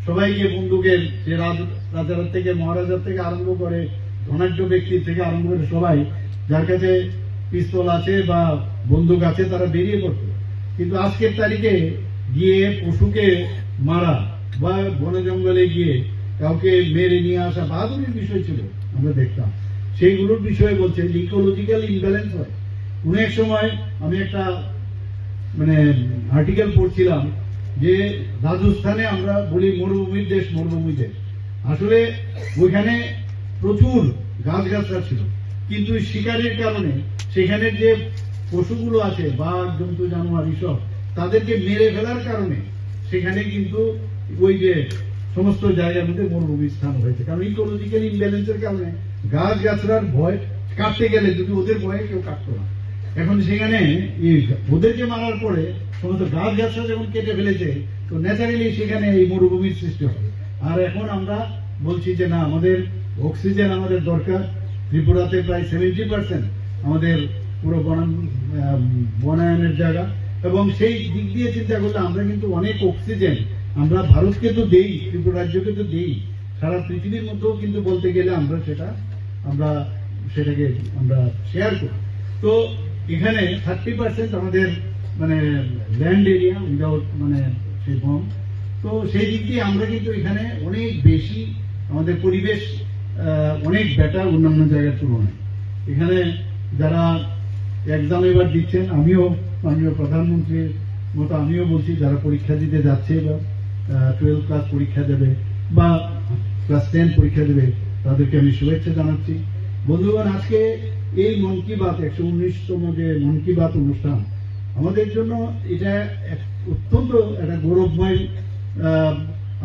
সবাই গিয়ে বন্দুকের, যে রাজ-, রাজার থেকে, মহারাজার থেকে আরম্ভ করে ধনাঢ্য ব্যক্তির থেকে আরম্ভ করে সবাই, যার কাছে পিস্তল আছে বা বন্দুক আছে, তারা বেরিয়ে পড়তো। কিন্তু আজকের তারিখে গিয়ে পশুকে মারা বা বনে জঙ্গলে গিয়ে কাউকে মেরে নিয়ে আসা বাহাদুরির বিষয় ছিল, আমরা দেখতাম। সেইগুলোর বিষয়ে বলছে যে ইকোলজিক্যাল ইমব্যালেন্স হয়। কোনো এক সময় আমি একটা, মানে, আর্টিকেল পড়ছিলাম যে রাজস্থানে আমরা বলি মরুভূমির দেশ, মরুভূমির দেশ। আসলে ওইখানে প্রচুর গাছগাছরা ছিল, কিন্তু শিকারের কারণে সেখানে যে পশুগুলো আছে, বাঘ, জন্তু, জানোয়ার, এইসব, তাদেরকে মেরে ফেলার কারণে সেখানে কিন্তু ওই যে সমস্ত জায়গার মধ্যে মরুভূমির স্থান হয়েছে, কারণ ইকোলজিক্যাল ইমব্যালেন্সের কারণে গাছগাছরার ভয় কাটতে গেলে যদি ওদের ভয়ে কেউ কাটতো না। এখন সেখানে এই ওদেরকে মারার পরে সমস্ত গাছগাছরা যখন কেটে ফেলেছে, তো ন্যাচারালি সেখানে এই মরুভূমির সৃষ্টি হবে। আর এখন আমরা বলছি যে না, আমাদের অক্সিজেন আমাদের দরকার। ত্রিপুরাতে প্রায় সেভেন্টি পার্সেন্ট আমাদের পুরো বনান-, আহ, বনায়নের জায়গা, এবং সেই দিক দিয়ে চিন্তা করলে আমরা কিন্তু অনেক অক্সিজেন আমরা ভারতকে তো দেই, ত্রিপুরা রাজ্যকে তো দেই, সারা পৃথিবীর মধ্যেও কিন্তু বলতে গেলে আমরা সেটা, আমরা সেটাকে আমরা শেয়ার করি। তো এখানে থার্টি পার্সেন্ট আমাদের, মানে, ল্যান্ড এরিয়া উইদাউট, মানে, সেই বন। তো সেই দিক দিয়ে আমরা কিন্তু এখানে অনেক বেশি আমাদের পরিবেশ, আহ, অনেক বেটার অন্যান্য জায়গার তুলনায়। এখানে যারা এক্সাম এবার দিচ্ছেন, আমিও মাননীয় প্রধানমন্ত্রীর মতো আমিও বলছি, যারা পরীক্ষা দিতে যাচ্ছে বা, আহ, টুয়েলভ ক্লাস পরীক্ষা দেবে বা ক্লাস টেন পরীক্ষা দেবে, তাদেরকে আমি শুভেচ্ছা জানাচ্ছি। বন্ধুগণ, আজকে এই মন কি বাত, একশো উনিশতম যে মন কি বাত অনুষ্ঠান, আমাদের জন্য এটা এক অত্যন্ত একটা গৌরবময়, আহ,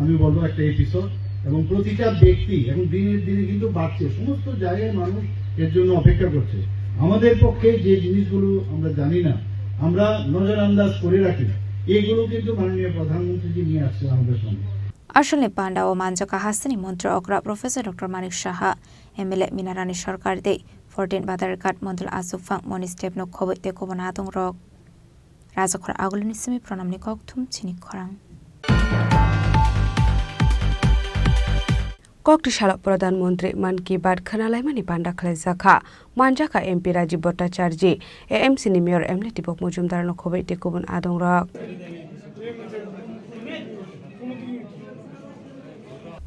আমি বলবো একটা এপিসোড। এবং প্রতিটা ব্যক্তি এখন দিনের দিনে কিন্তু বাড়ছে, সমস্ত জায়গায় মানুষ এর জন্য অপেক্ষা করছে। আমাদের পক্ষে যে জিনিসগুলো আমরা জানি না, আমরা নজরআন্দাজ করে রাখি, এগুলো কিন্তু মাননীয় প্রধানমন্ত্রীজি নিয়ে আসছে আমাদের সামনে। Asolni panda o manjak kha hasteni montri okra Professor Doctor Manik Saha, M L A Minarani Sarkar tei fourteen Badharghat Mondol Achukphang, Monish Debno khoboi tei kubun adongrok. Rajakhor Agulini simi pranamni kokthum chini khorang. Kokti salo Pradhan Mantri Mann Ki Baat khwnalaimani panda khlaijak kha. Manjak kha M P Rajiv Bhattacharjee, A M C ni Mayor M L A Deepak Majumdar no khoboi tei kubun adongrok.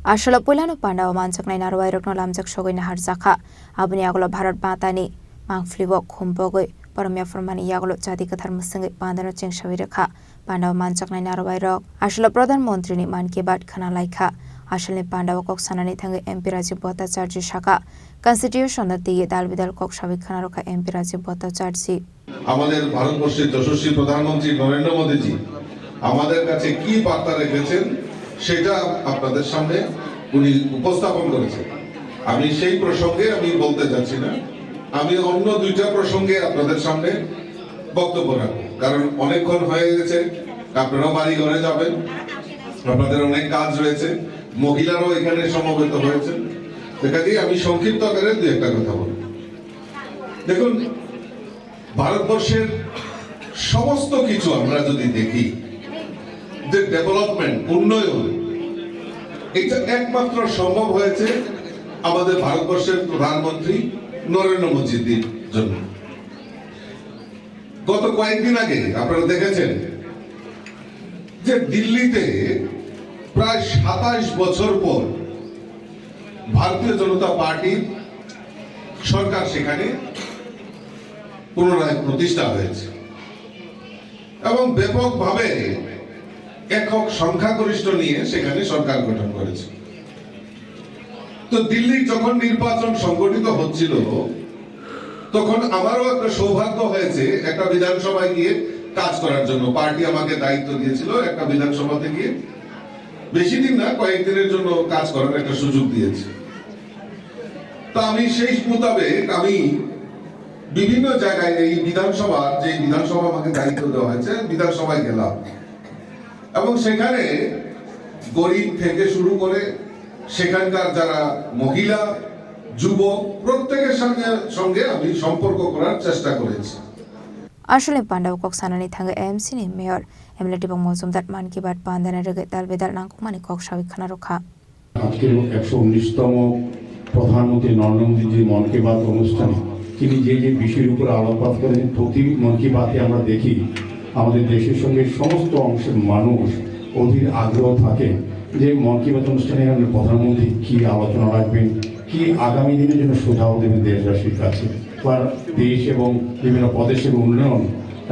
Asolo puilano panda o manjaknai narwai rokno lamjak sogwi naharjak kha. Aboni yagulo Bharat Matani mangphlio khum pogwi borom yaphurmani yagulo chadi kwthar mwswngwi pandano chengsawi rwkha. Pandao manjaknai narwai rok. Asolo Pradhan Mantri ni Mann Ki Baat khana laikha. Asolni pandao kok sanani thangwi M P Rajiv Bhattacharjee saka, Constitution no twiwi dal bidal kok sawi khana rwkha M P Rajiv Bhattacharjee. আমাদের ভারতবর্ষের যশস্বী প্রধানমন্ত্রী নরেন্দ্র মোদীজি আমাদের কাছে কি বার্তা রেখেছেন, সেটা আপনাদের সামনে উনি উপস্থাপন করেছেন। আমি সেই প্রসঙ্গে আমি বলতে যাচ্ছি না, আমি অন্য দুইটা প্রসঙ্গে আপনাদের সামনে বক্তব্য রাখবো, কারণ অনেকক্ষণ হয়ে গেছে, আপনারাও বাড়ি ঘরে যাবেন, আপনাদের অনেক কাজ রয়েছে, মহিলারাও এখানে সমবেত হয়েছেন। তো কাজেই আমি সংক্ষিপ্ত আকারে দুই একটা কথা বলবো। দেখুন, ভারতবর্ষের সমস্ত কিছু আমরা যদি দেখি, যে ডেভেলপমেন্ট, উন্নয়ন, এটা একমাত্র সম্ভব হয়েছে আমাদের ভারতবর্ষের প্রধানমন্ত্রী নরেন্দ্র মোদীজির জন্য। গত কয়েকদিন আগে আপনারা দেখেছেন যে দিল্লিতে প্রায় সাতাশ বছর পর ভারতীয় জনতা পার্টির সরকার সেখানে পুনরায় প্রতিষ্ঠা হয়েছে এবং ব্যাপকভাবে একক সংখ্যাগরিষ্ঠ নিয়ে সেখানে সরকার গঠন করেছে। তো দিল্লির যখন নির্বাচন সংগঠিত হচ্ছিল, তখন আমারও একটা সৌভাগ্য হয়েছে একটা বিধানসভায় গিয়ে কাজ করার জন্য। পার্টি আমাকে দায়িত্ব দিয়েছিল একটা বিধানসভাতে গিয়ে, বেশি দিন না, কয়েকদিনের জন্য কাজ করার একটা সুযোগ দিয়েছে। তা আমি সেই মোতাবেক আমি বিভিন্ন জায়গায় এই বিধানসভা, যে বিধানসভা আমাকে দায়িত্ব দেওয়া হয়েছে, বিধানসভায় গেলাম এবং সেখানে গরিব থেকে শুরু করে সেখানকার যারা মহিলা, যুবক, প্রত্যেকের সঙ্গে সঙ্গে আমি সম্পর্ক করার চেষ্টা করেছি। Aswlni pandao kok sanani thangwi A M C ni mayor M L A Dibang Mojumdar Mann Ki Baat pandana rwgwi dal bedal nangkukmani kok sawi khna rwkha. আজকের একশো উনিশতম প্রধানমন্ত্রী নরেন্দ্র মোদীজির মন কি বাত অনুষ্ঠানে তিনি যে যে বিষয়ের উপর আলোকপাত করেন, প্রতি মন কি বাতে আমরা দেখি আমাদের দেশের সঙ্গে সমস্ত অংশের মানুষ অধীর আগ্রহ থাকে যে মন কি বাত অনুষ্ঠানে আমাদের প্রধানমন্ত্রী কি আলোচনা রাখবেন, কি আগামী দিনের জন্য সুঝাব দেবেন দেশবাসীর কাছে বা দেশ এবং বিভিন্ন প্রদেশের উন্নয়ন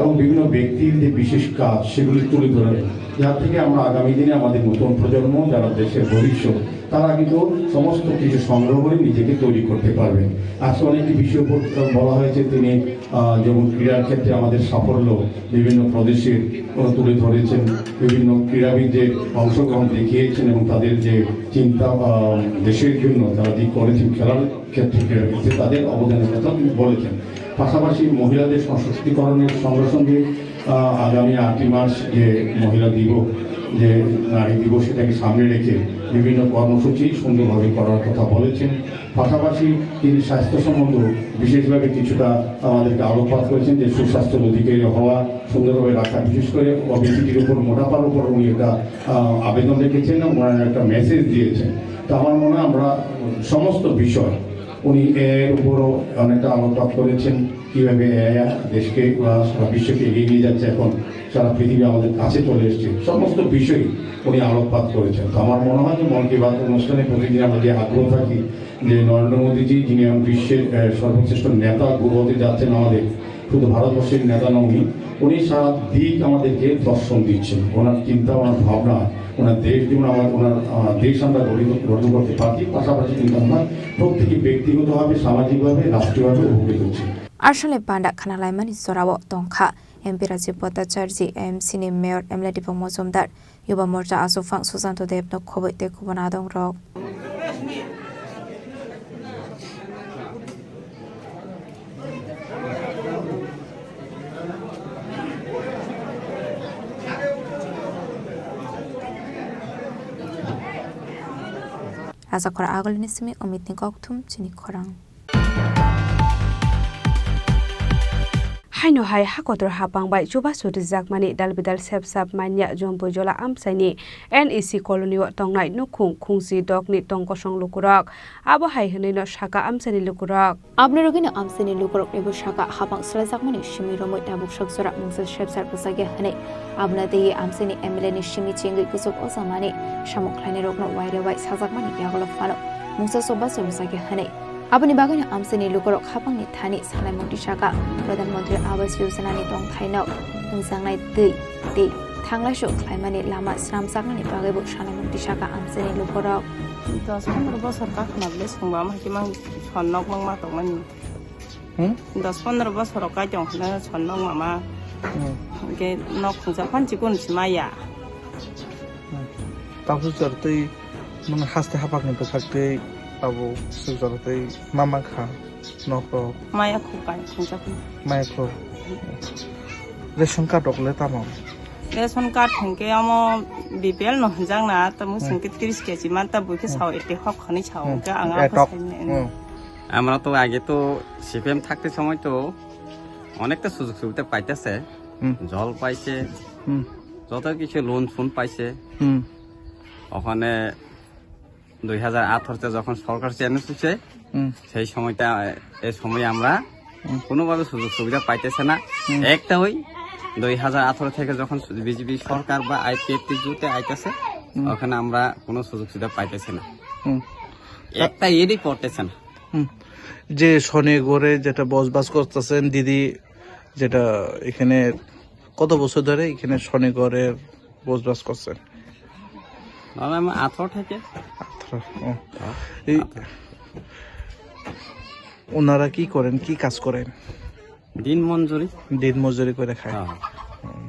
এবং বিভিন্ন ব্যক্তির যে বিশেষ কাজ সেগুলি তুলে ধরেন, যার থেকে আমরা আগামী দিনে আমাদের নতুন প্রজন্ম যারা দেশের ভবিষ্যৎ, তারা কিন্তু সমস্ত কিছু সংগ্রহ করে নিজেকে তৈরি করতে পারবেন। আজকে অনেকটি বিষয় উপর বলা হয়েছে, তিনি আহ, যেমন ক্রীড়ার ক্ষেত্রে আমাদের সাফল্য বিভিন্ন প্রদেশের, আহ, তুলে ধরেছেন, বিভিন্ন ক্রীড়াবিদদের অংশগ্রহণ দেখিয়েছেন এবং তাদের যে চিন্তা আহ, দেশের জন্য তারা যে করেছেন খেলার ক্ষেত্রে, ক্রীড়া ক্ষেত্রে তাদের অবদানের কথা তিনি বলেছেন। পাশাপাশি মহিলাদের সশক্তিকরণের সঙ্গে সঙ্গে আহ, আগামী আটই মার্চ যে মহিলা দিবস, যে নারী দিবস, সেটাকে সামনে রেখে বিভিন্ন কর্মসূচি সুন্দরভাবে করার কথা বলেছেন। পাশাপাশি তিনি স্বাস্থ্য সম্বন্ধে বিশেষভাবে কিছুটা আমাদেরকে আলোকপাত করেছেন যে সুস্বাস্থ্যের অধিকারী হওয়া, সুন্দরভাবে রাখা, বিশেষ করে ওবেসিটির উপর, মোটাপার উপর উনি একটা আহ, আবেদন রেখেছেন এবং ওনারা একটা মেসেজ দিয়েছেন। তো আমার মনে হয় আমরা সমস্ত বিষয় উনি এআই এর উপরও অনেকটা আলোকপাত করেছেন, কিভাবে এআই দেশকে বা সারা বিশ্বকে এগিয়ে নিয়ে যাচ্ছে, এখন সারা পৃথিবী আমাদের কাছে চলে এসেছে, সমস্ত বিষয়ই উনি আলোকপাত করেছেন। তো আমার মনে হয় যে মন কি বাত অনুষ্ঠানে প্রতিদিন আমরা যে আগ্রহ থাকি যে নরেন্দ্র মোদীজি, যিনি এখন বিশ্বের আহ, সর্বশ্রেষ্ঠ নেতা হতে যাচ্ছেন আমাদের, শুধু ভারতবর্ষের নেতা নন উনি, উনি সারা দিক আমাদেরকে দর্শন দিচ্ছেন। ওনার চিন্তা, ওনার ভাবনা, ওনার দেশ যেমন আমার, ওনার আহ, দেশ আমরা গঠিত, গঠন করতে পারি, পাশাপাশি কিন্তু আমরা প্রত্যেকে ব্যক্তিগতভাবে, সামাজিকভাবে, রাষ্ট্রীয়ভাবে উপকৃত হচ্ছি। Aswlni panda khna laimani jorao tongkha M P Rajiv Bhattacharjee, A M C ni mayor M L A Dibang Mojumdar, Yuba Morcha Achukphang Susanto Debno khobwi tei kubun adongrok. Rajakhor agulini simi Umitni kokthum chini khorang. Haino hai ha kotor ha pang bai chubachu rijakmani dalbidal sepsap manya Jompuijola amchaini N E C colony o tongnai nukhung khungchi dokni tongkosong lukurok. Abo hai hwnwino saka amchaini lukurok. Aboni rwgwino amchaini lukuroknibo saka hapang swlaijakmani simi romwi tabuk sok jora mungsa sepsap rwjakya hwnwi. Aboni twiwi amchaini M L A ni simi chengwi kuchuk ochamani samung khlainairokno wairewai sajakmani yagulo phano mungsa chubachu rwjakya hwnwi. Aboni bagwino amchaini lukurok hapangni thani salaimung tisaka, Pradhan Mantri Awas Yojana ni tongthaino wngjaknai twi tei thanglaisu khlaimani lama swnamjaknani bagwibo salaimung tisaka amchaini lukurok. Dos pondro bosor kakhna bwle songbo ama hikhe mang son nok nokma tongmani. Hmm? Dos pondro bosor kai tong hwno son nok mama. Hmm. Hwnkhe nok khungsa phan chikon si maya. Hmm. Tabuk chwrai tei nwng haste hapakni bwsakte abo swkjagwi tei ma mankha nokrok. Maya khuk kai khungsa phano. Maya khuk. Ration card rok le tamo? Ration card hwnkhe omo B P L no hwnjakna, tamo Hmm. hwnkhe tris K G manta buikhe Hmm. sao ete hok hwnwi sao, Hmm. hwnkhe ang Eh, abo tok. saimanya. Hmm. আমরা তো আগে তো সিপিএম থাকতে সময় তো অনেকটা সুযোগ সুবিধা পাইতেছে, হুম। জল পাইছে, হুম। যত কিছু লোন ফোন পাইছে। হুম। ওখানে দুই হাজার আঠারোতে যখন সরকার চেঞ্জ হয়েছে, হুম। সেই সময়টা, এই সময় আমরা হুম। কোনোভাবে সুযোগ সুবিধা পাইতেছে না। হুম। একটা ওই দুই হাজার আঠারো থেকে যখন বিজেপি সরকার বা আইপিএফটি জোটে আইতেছে, হুম। ওখানে আমরা কোনো সুযোগ সুবিধা পাইতেছি না। হুম। একটা ইডি পড়তেছে না। হুম। যে শনি ঘরে যেটা বসবাস করতেছেন দিদি, যেটা এখানে কত বছর ধরে এখানে শনি ঘরের বসবাস করছেন? না, না, আমি আঠারো থেকে। আঠারো, ও। হ্যাঁ, এই আঠারো। ওনারা কি করেন, কি কাজ করেন? দিন মজুরি। দিন মজুরি করে খায়। হ্যাঁ। হুম।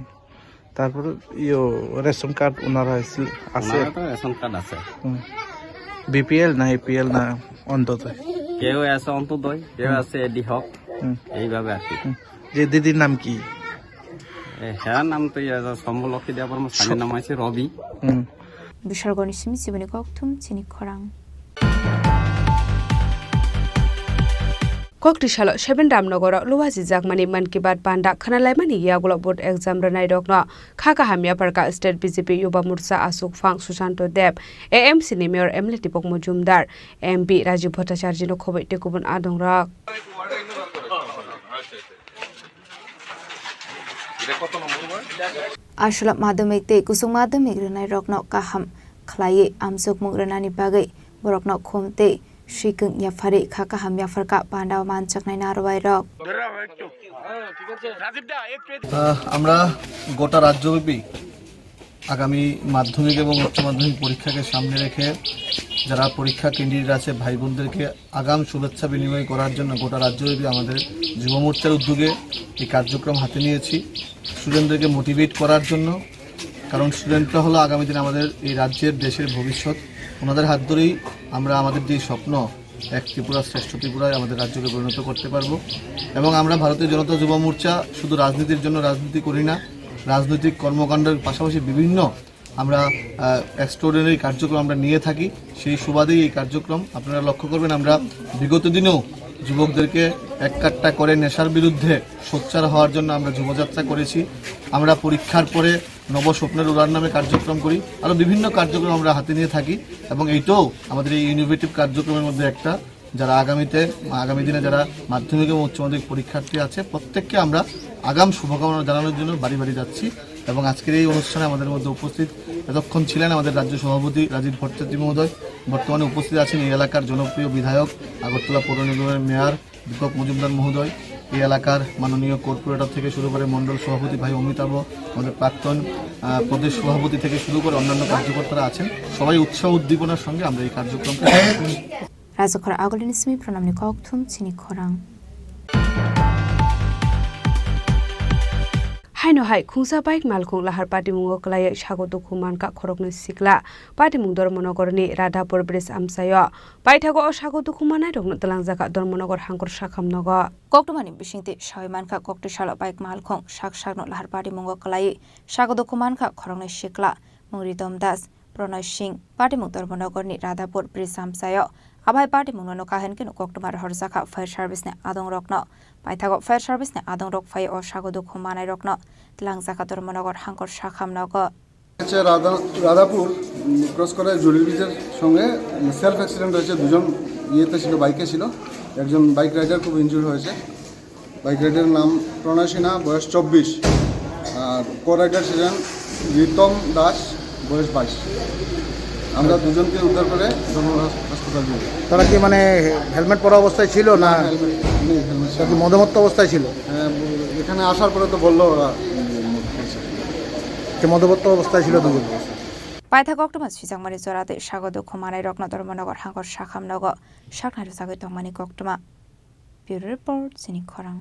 তারপরে ইয়ো, রেশন কার্ড ওনারা আছে? ওনারা তো রেশন কার্ড আছে। হুম। বিপিএল না এপিএল না অন্তত? কেউ আছে অন্তত, কেউ হুম। আছে এডি হক, হুম। এইভাবে আর কি। হুম। যে দিদির নাম কি? এ, হ্যাঁ, নাম তো ইয়ে, সম্ভব লক্ষ্মী দেববর্মা, স্বামীর নাম আছে রবি। হুম। Bishargoni simi siboni kokthum chini khorang. Kokti salo seven Ramnogoro luwaji jakmani Mann Ki Baat panda khwnalaimani yagulo board exam rwnairokno kha kaham yapharkha State B J P Yuba Morcha Achukphang Sushanto Deb, A M C ni Mayor M L A Dipok Mojumdar, M P Rajiv Bhattacharjino khoboi tei kubun adongrok. Aswlap madhyamik tei kuchuk madhyamik rwnairokno kaham khlaiwi amjokmung rwnani bagwi borokno khum tei swikung yapharwi kha kaham yapharkha pandao manjaknai narwuairok. আহ, আমরা গোটা রাজ্যব্যাপী আগামী মাধ্যমিক এবং উচ্চ মাধ্যমিক পরীক্ষাকে সামনে রেখে যারা পরীক্ষা ক্যান্ডিডেট আছে, ভাই বোনদেরকে আগাম শুভেচ্ছা বিনিময় করার জন্য গোটা রাজ্যব্যাপী আমাদের যুব মোর্চার উদ্যোগে এই কার্যক্রম হাতে নিয়েছি। স্টুডেন্টদেরকে মোটিভেট করার জন্য, কারণ স্টুডেন্টরা হলো আগামী দিন আমাদের এই রাজ্যের, দেশের ভবিষ্যৎ। ওনাদের হাত ধরেই আমরা আমাদের যে স্বপ্ন, এক ত্রিপুরা শ্রেষ্ঠ ত্রিপুরায় আমাদের রাজ্যকে পরিণত করতে পারবো। এবং আমরা ভারতীয় জনতা যুব মোর্চা শুধু রাজনীতির জন্য রাজনীতি করি না, রাজনৈতিক কর্মকাণ্ডের পাশাপাশি বিভিন্ন আমরা, আহ, এক্সট্রাঅর্ডিনারি কার্যক্রম আমরা নিয়ে থাকি। সেই সুবাদেই এই কার্যক্রম আপনারা লক্ষ্য করবেন, আমরা বিগত দিনেও যুবকদেরকে এক কাট্টা করে নেশার বিরুদ্ধে সোচ্চার হওয়ার জন্য আমরা যুবযাত্রা করেছি। আমরা পরীক্ষার পরে নবস্বপ্নের উড়ান নামে কার্যক্রম করি, আরও বিভিন্ন কার্যক্রম আমরা হাতে নিয়ে থাকি এবং এইটাও আমাদের এই ইনোভেটিভ কার্যক্রমের মধ্যে একটা। যারা আগামীতে, আগামী দিনে যারা মাধ্যমিক এবং উচ্চ মাধ্যমিক পরীক্ষার্থী আছে, প্রত্যেককে আমরা আগাম শুভকামনা জানানোর জন্য বাড়ি বাড়ি যাচ্ছি। এবং আজকের এই অনুষ্ঠানে আমাদের মধ্যে উপস্থিত এতক্ষণ ছিলেন আমাদের রাজ্য সভাপতি রাজীব ভট্টাচার্য মহোদয়, বর্তমানে উপস্থিত আছেন এই এলাকার জনপ্রিয় বিধায়ক, আগরতলা পৌর নিগমের মেয়র দীপক মজুমদার মহোদয়, এই এলাকার মাননীয় কর্পোরেটর থেকে শুরু করে মণ্ডল সভাপতি ভাই অমিতাভ, আমাদের প্রাক্তন, আহ, প্রদেশ সভাপতি থেকে শুরু করে অন্যান্য কার্যকর্তারা আছেন। সবাই উৎসাহ উদ্দীপনার সঙ্গে আমরা এই কার্যক্রমকে Rajakhor agulini simi pranamni kokthum chini khorang. Haino hai khungsa bike malkhung lahar patimungo kwlaiwi sago dukhu mankha khoroknwi sikla. Patimung Dharmanagorni Radhapur bridge amchaio paithago o sago dukhu manairokno twlangjakha Dharmanagar hangkor sakham nogo. Koktwmani bisingtwi sawi mankha, koktwi salo bike malkhung sak sakno lahar patimungo kwlaiwi sago dukhu mankha khoroknwi sikla Mungri Domdas, Pronoy Singh, patimung Dharmanagorni Radhapur bridge amchaio. Abai patimungno nokha hinkhe koktwma rohorjakha fire service ni adongrokno. Paithago fire service ni adongrok phai o sago dukhu manairokno twlangjakha Dharmanagar hangkor sakham nogo. হচ্ছে রাধা রাধাপুর, উম, ক্রস করে জুলি ব্রিজের সঙ্গে, উম, self accident হয়েছে। দুজন ইয়েতে ছিল, বাইকে ছিল। একজন বাইক রাইডার খুব ইনজুর হয়েছে। বাইক রাইডারের নাম প্রণয় সিনহা, বয়স চব্বিশ। আর কো রাইডার ছিলেন রিতম দাস, বয়স বাইশ। আমরা দুজনকে উদ্ধার করে জনরঞ্জন হাস-, হাসপাতাল নিয়ে যাই। তারা কি মানে হেলমেট পরা অবস্থায় ছিল না? না, হেলমেট নেই, হেলমেট ছিল। কি মদমত্ত অবস্থায় ছিল? হ্যাঁ, ব-, এখানে আসার পরে তো বললো ওরা, উম, মদ খেয়েছে। যে মদমত্ত অবস্থায় ছিল দুজন। Paithak koktwma swijak mani jora tei sago dukhu manai rokno Dharmanagar hangkor sakham nogo saknai rwchagwi tongmani koktwma. Bureau Report, Chini Khorang.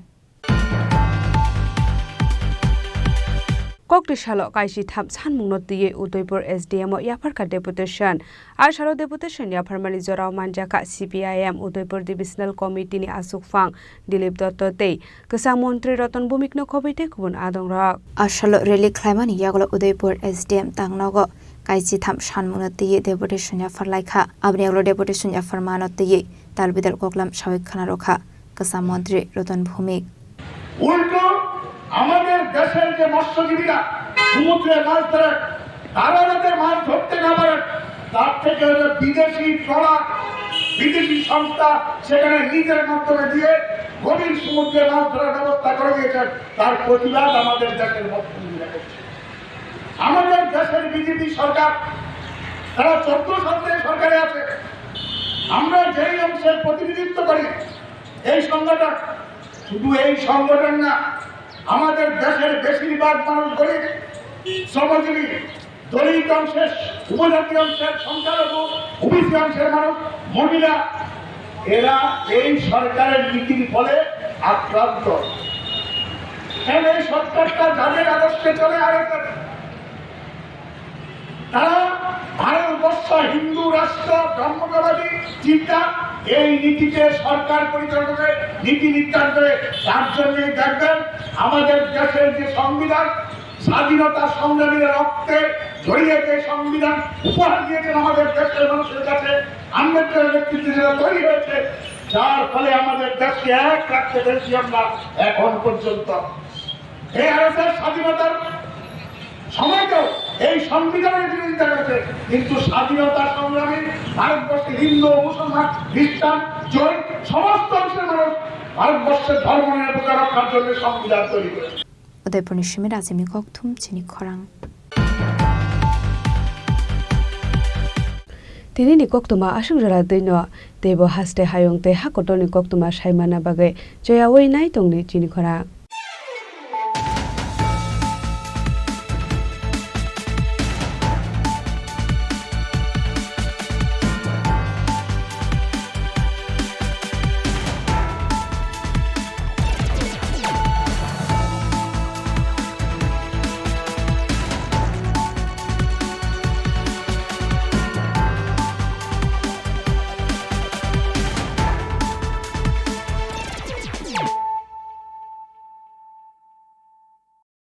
Kokti salo kaisi tham sanmungno twiwi Udaipur S D M o yapharkha deputation. A salo deputation yapharmani jorao manjakha C P I M Udaipur Divisional Committee ni achukphang Dilip Dotto tei kwchang montri Ratan Bhumikno khobwi tei kubun adongrok. A salo rally khlaimani yagulo Udaipur S D M tangnogo kaisi tham sanmungno twiwi deputation yapharlaikha. Aboni yagulo deputation yapharmano twiwi tal bidal koklam sawi khna rwkha kwcham montri Ratan Bhumik. উল্টো আমাদের দেশের যে মৎস্যজীবীরা সমুদ্রে মাছ ধরেন, তারা যাতে মাছ ধরতে না পারেন, তার থেকে হলো বিদেশি ট্রলার, বিদেশি সংস্থা সেখানে লিজের মাধ্যমে দিয়ে গভীর সমুদ্রে মাছ ধরার ব্যবস্থা করে দিয়েছেন। তার প্রতিবাদ আমাদের দেশের মৎস্যজীবীরা করছে। আমাদের দেশের বিজেপি সরকার, তারা চোদ্দ সাল থেকে সরকারে আছে। আমরা যেই অংশের প্রতিনিধিত্ব করি, এই সংগঠন, শুধু এই সংগঠন না, আমাদের দেশের বেশিরভাগ মানুষ গরিব, শ্রমজীবী, দলিত অংশের, উপজাতি অংশের, সংখ্যালঘু, ওবিসি অংশের মানুষ, মহিলা, এরা এই সরকারের নীতির ফলে আক্রান্ত। কারণ এই সরকারটা যাদের আদর্শে চলে, আরএসএস, তারা ভারতবর্ষ হিন্দু রাষ্ট্র, ব্রাহ্মণ্যবাদী চিন্তা, এই নীতিতে সরকার পরিচালনা করে, নীতি নির্ধারণ করে। তার জন্য দেখবেন, আমাদের দেশের যে সংবিধান, স্বাধীনতা সংগ্রামীরা রক্তে ঝরিয়ে যে সংবিধান উপহার দিয়েছেন আমাদের দেশের মানুষের কাছে, আম্বেদকরের নেতৃত্বে যেটা তৈরি হয়েছে, যার ফলে আমাদের দেশকে এক রাখতে পেরেছি আমরা এখন পর্যন্ত। এই আরএসএস স্বাধীনতার সময়তেও এই সংবিধানের বিরোধিতা করেছে, কিন্তু স্বাধীনতা সংগ্রামী ভারতবর্ষের হিন্দু, মুসলমান, খ্রিস্টান, জৈন সমস্ত অংশের মানুষ ভারতবর্ষের ধর্ম নিরপেক্ষতা রক্ষার জন্য সংবিধান তৈরি করেছে। Udaipurni simi Rajini kokthum chini khorang. Tinini koktwma aswk jora twi no, teibo haste hayung tei ha kotorni koktwma saimana bagwi choyaui nai tongdi chini khorang.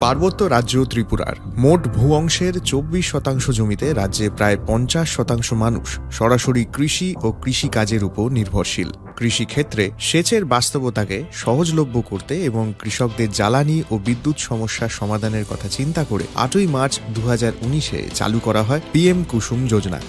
পার্বত্য রাজ্য ত্রিপুরার মোট ভূ অংশের চব্বিশ শতাংশ জমিতে রাজ্যে প্রায় পঞ্চাশ শতাংশ মানুষ সরাসরি কৃষি ও কৃষিকাজের উপর নির্ভরশীল। কৃষিক্ষেত্রে সেচের বাস্তবতাকে সহজলভ্য করতে এবং কৃষকদের জ্বালানি ও বিদ্যুৎ সমস্যা সমাধানের কথা চিন্তা করে আটই মার্চ দু হাজার উনিশে চালু করা হয় পিএম কুসুম যোজনা,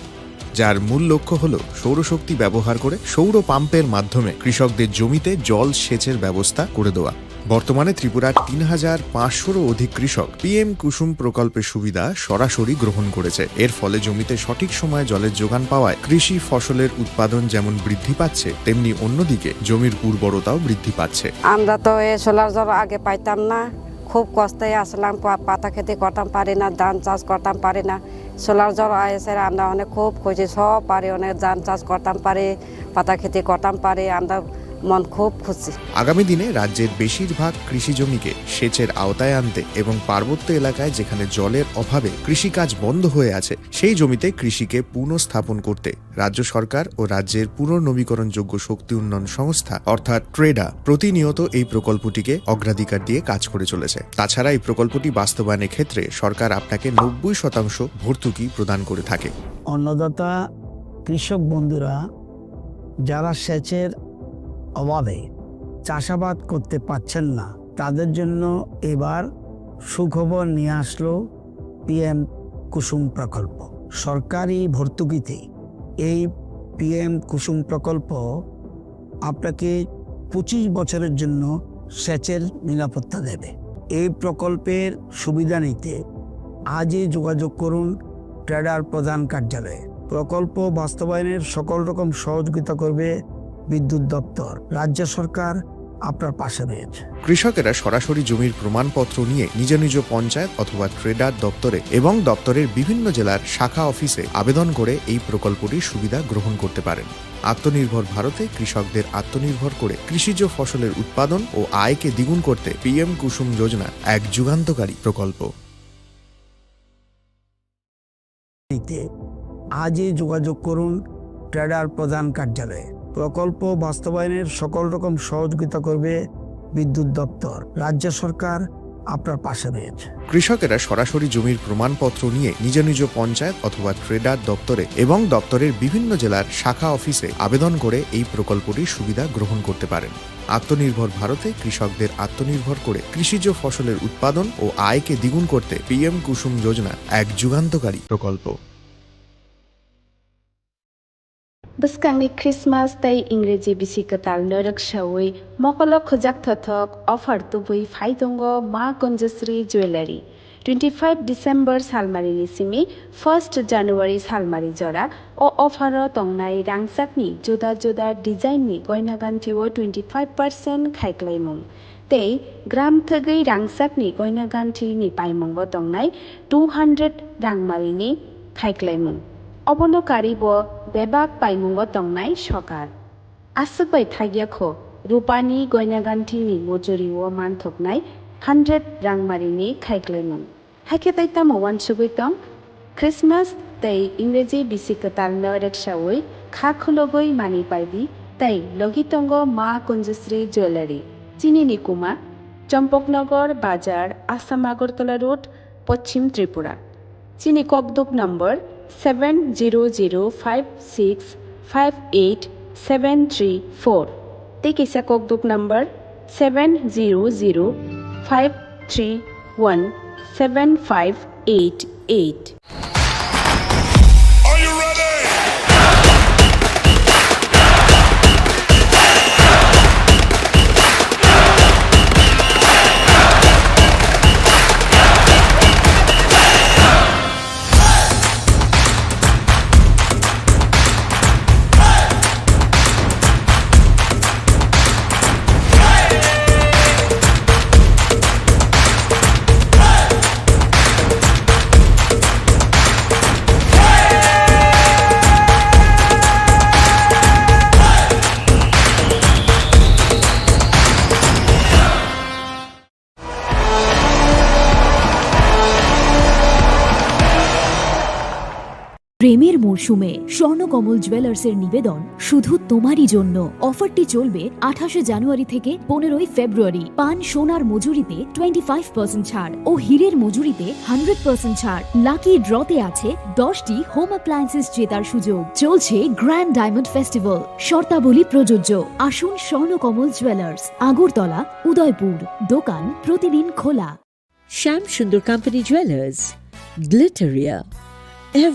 যার মূল লক্ষ্য হল সৌরশক্তি ব্যবহার করে সৌর পাম্পের মাধ্যমে কৃষকদের জমিতে জল সেচের ব্যবস্থা করে দেওয়া। বর্তমানে ত্রিপুরার তিন হাজার পাঁচশোরও অধিক কৃষক পিএম কুসুম প্রকল্পের সুবিধা সরাসরি গ্রহণ করেছে। এর ফলে জমিতে সঠিক সময়ে জলের যোগান পাওয়ায় কৃষি ফসলের উৎপাদন যেমন বৃদ্ধি পাচ্ছে, তেমনি অন্যদিকে জমির উর্বরতাও বৃদ্ধি পাচ্ছে। আমরা তো এ সোলার জল আগে পাইতাম না, খুব কষ্টে আসলাম, পা-, পাতা খেতে করতাম পারি না, ধান চাষ করতাম পারি না। সোলার জল আইসে আমরা অনেক খুব খুশি, সব পারি, অনেক ধান চাষ করতাম পারি, পাতা খেতে করতাম পারি, আমরা মন খুব খুশি। আগামী দিনে রাজ্যের বেশিরভাগ কৃষি জমিকে সেচের আওতায় আনতে এবং পার্বত্য এলাকায় যেখানে জলের অভাবে কৃষিকাজ বন্ধ হয়ে আছে, সেই জমিতে কৃষিকে পুনঃস্থাপন করতে রাজ্য সরকার ও রাজ্যের পুনর্নবীকরণযোগ্য শক্তি উন্নয়ন সংস্থা অর্থাৎ ট্রেডা প্রতিনিয়ত এই প্রকল্পটিকে অগ্রাধিকার দিয়ে কাজ করে চলেছে। তাছাড়া এই প্রকল্পটি বাস্তবায়নের ক্ষেত্রে সরকার আপনাকে নব্বই শতাংশ ভর্তুকি প্রদান করে থাকে। অন্নদাতা কৃষক বন্ধুরা যারা সেচের অভাবে চাষাবাদ করতে পারছেন না, তাদের জন্য এবার সুখবর নিয়ে আসলো পিএম কুসুম প্রকল্প। সরকারি ভর্তুকিতে এই পিএম কুসুম প্রকল্প আপনাকে পঁচিশ বছরের জন্য সেচের নিরাপত্তা দেবে। এই প্রকল্পের সুবিধা নিতে আজই যোগাযোগ করুন ট্রেডার প্রধান কার্যালয়ে। প্রকল্প বাস্তবায়নের সকল রকম সহযোগিতা করবে বিদ্যুৎ দপ্তর। রাজ্য সরকার আপনার পাশে রয়েছে। কৃষকেরা সরাসরি জমির প্রমাণপত্র নিয়ে নিজ নিজ পঞ্চায়েত অথবা ট্রেডার দপ্তরে এবং দপ্তরের বিভিন্ন জেলার শাখা অফিসে আবেদন করে এই প্রকল্পটির সুবিধা গ্রহণ করতে পারেন। আত্মনির্ভর ভারতে কৃষকদের আত্মনির্ভর করে কৃষিজ ফসলের উৎপাদন ও আয়কে দ্বিগুণ করতে পিএম কুসুম যোজনা এক যুগান্তকারী প্রকল্প। নিতে আজই যোগাযোগ করুন ট্রেডার প্রধান কার্যালয়ে। প্রকল্প বাস্তবায়নের সকল রকম সহযোগিতা করবে বিদ্যুৎ দপ্তর। রাজ্য সরকার আপনার পাশে রয়েছে। কৃষকেরা সরাসরি জমির প্রমাণপত্র নিয়ে নিজ নিজ পঞ্চায়েত অথবা ট্রেডার দপ্তরে এবং দপ্তরের বিভিন্ন জেলার শাখা অফিসে আবেদন করে এই প্রকল্পটির সুবিধা গ্রহণ করতে পারেন। আত্মনির্ভর ভারতে কৃষকদের আত্মনির্ভর করে কৃষিজ ফসলের উৎপাদন ও আয়কে দ্বিগুণ করতে পিএম কুসুম যোজনা এক যুগান্তকারী প্রকল্প। Bwskangni Christmas tei Ingreji bisi kwtalno rwksaui mokolo khujak thothok offer tubui phai tongo Ma Kanjasri Jewellery. Twenty five December salmarini simi first January salmari jora o offer o tongnai rangchakni juda juda design ni goina ganthi o twenty five percent khaiklaimung. tei gram thwgwi rangchakni goina ganthini paimungo tongnai two hundred rangmarini khaiklaimung. Obono karibo bebak paimungo tongnai sokar. Aswk bai thakya kho, rupani goina ganthini mujurio manthoknai hundred rangmarini khaiklaimung. Hakhe tai tamo uansugwi tong? Christmas tei Ingreji bisi kwtalno reksaui kha khulugwi manwi paidi tei logi tongo Ma Kunjusri Jewellery. Chini ni kuma Champaknagar Bazar, Assam Agartala Road, Poschim Tripura. Chini kokduk number seven zero zero five six five eight seven three four. Tei kisa kokduk number seven zero zero five three one seven five eight eight. Are you ready? প্রেমের মরশুমে স্বর্ণকমল জুয়েলার্সের নিবেদন শুধু তোমারই জন্য। অফারটি চলবে আঠাশে জানুয়ারি থেকে পনেরোই ফেব্রুয়ারি। পান সোনার মজুরিতে টোয়েন্টি ফাইভ পার্সেন্ট ছাড় ও হীরের মজুরিতে হান্ড্রেড পার্সেন্ট ছাড়। লাকি ড্রতে আছে দশটি হোম অ্যাপ্লায়েন্সেস জেতার সুযোগ। চলছে গ্র্যান্ড ডায়মন্ড ফেস্টিভ্যাল, শর্তাবলী প্রযোজ্য। আসুন স্বর্ণকমল জুয়েলার্স, আগরতলা, উদয়পুর। দোকান প্রতিদিন খোলা। Shyam Sundar Company Jewelers, Glitteria, every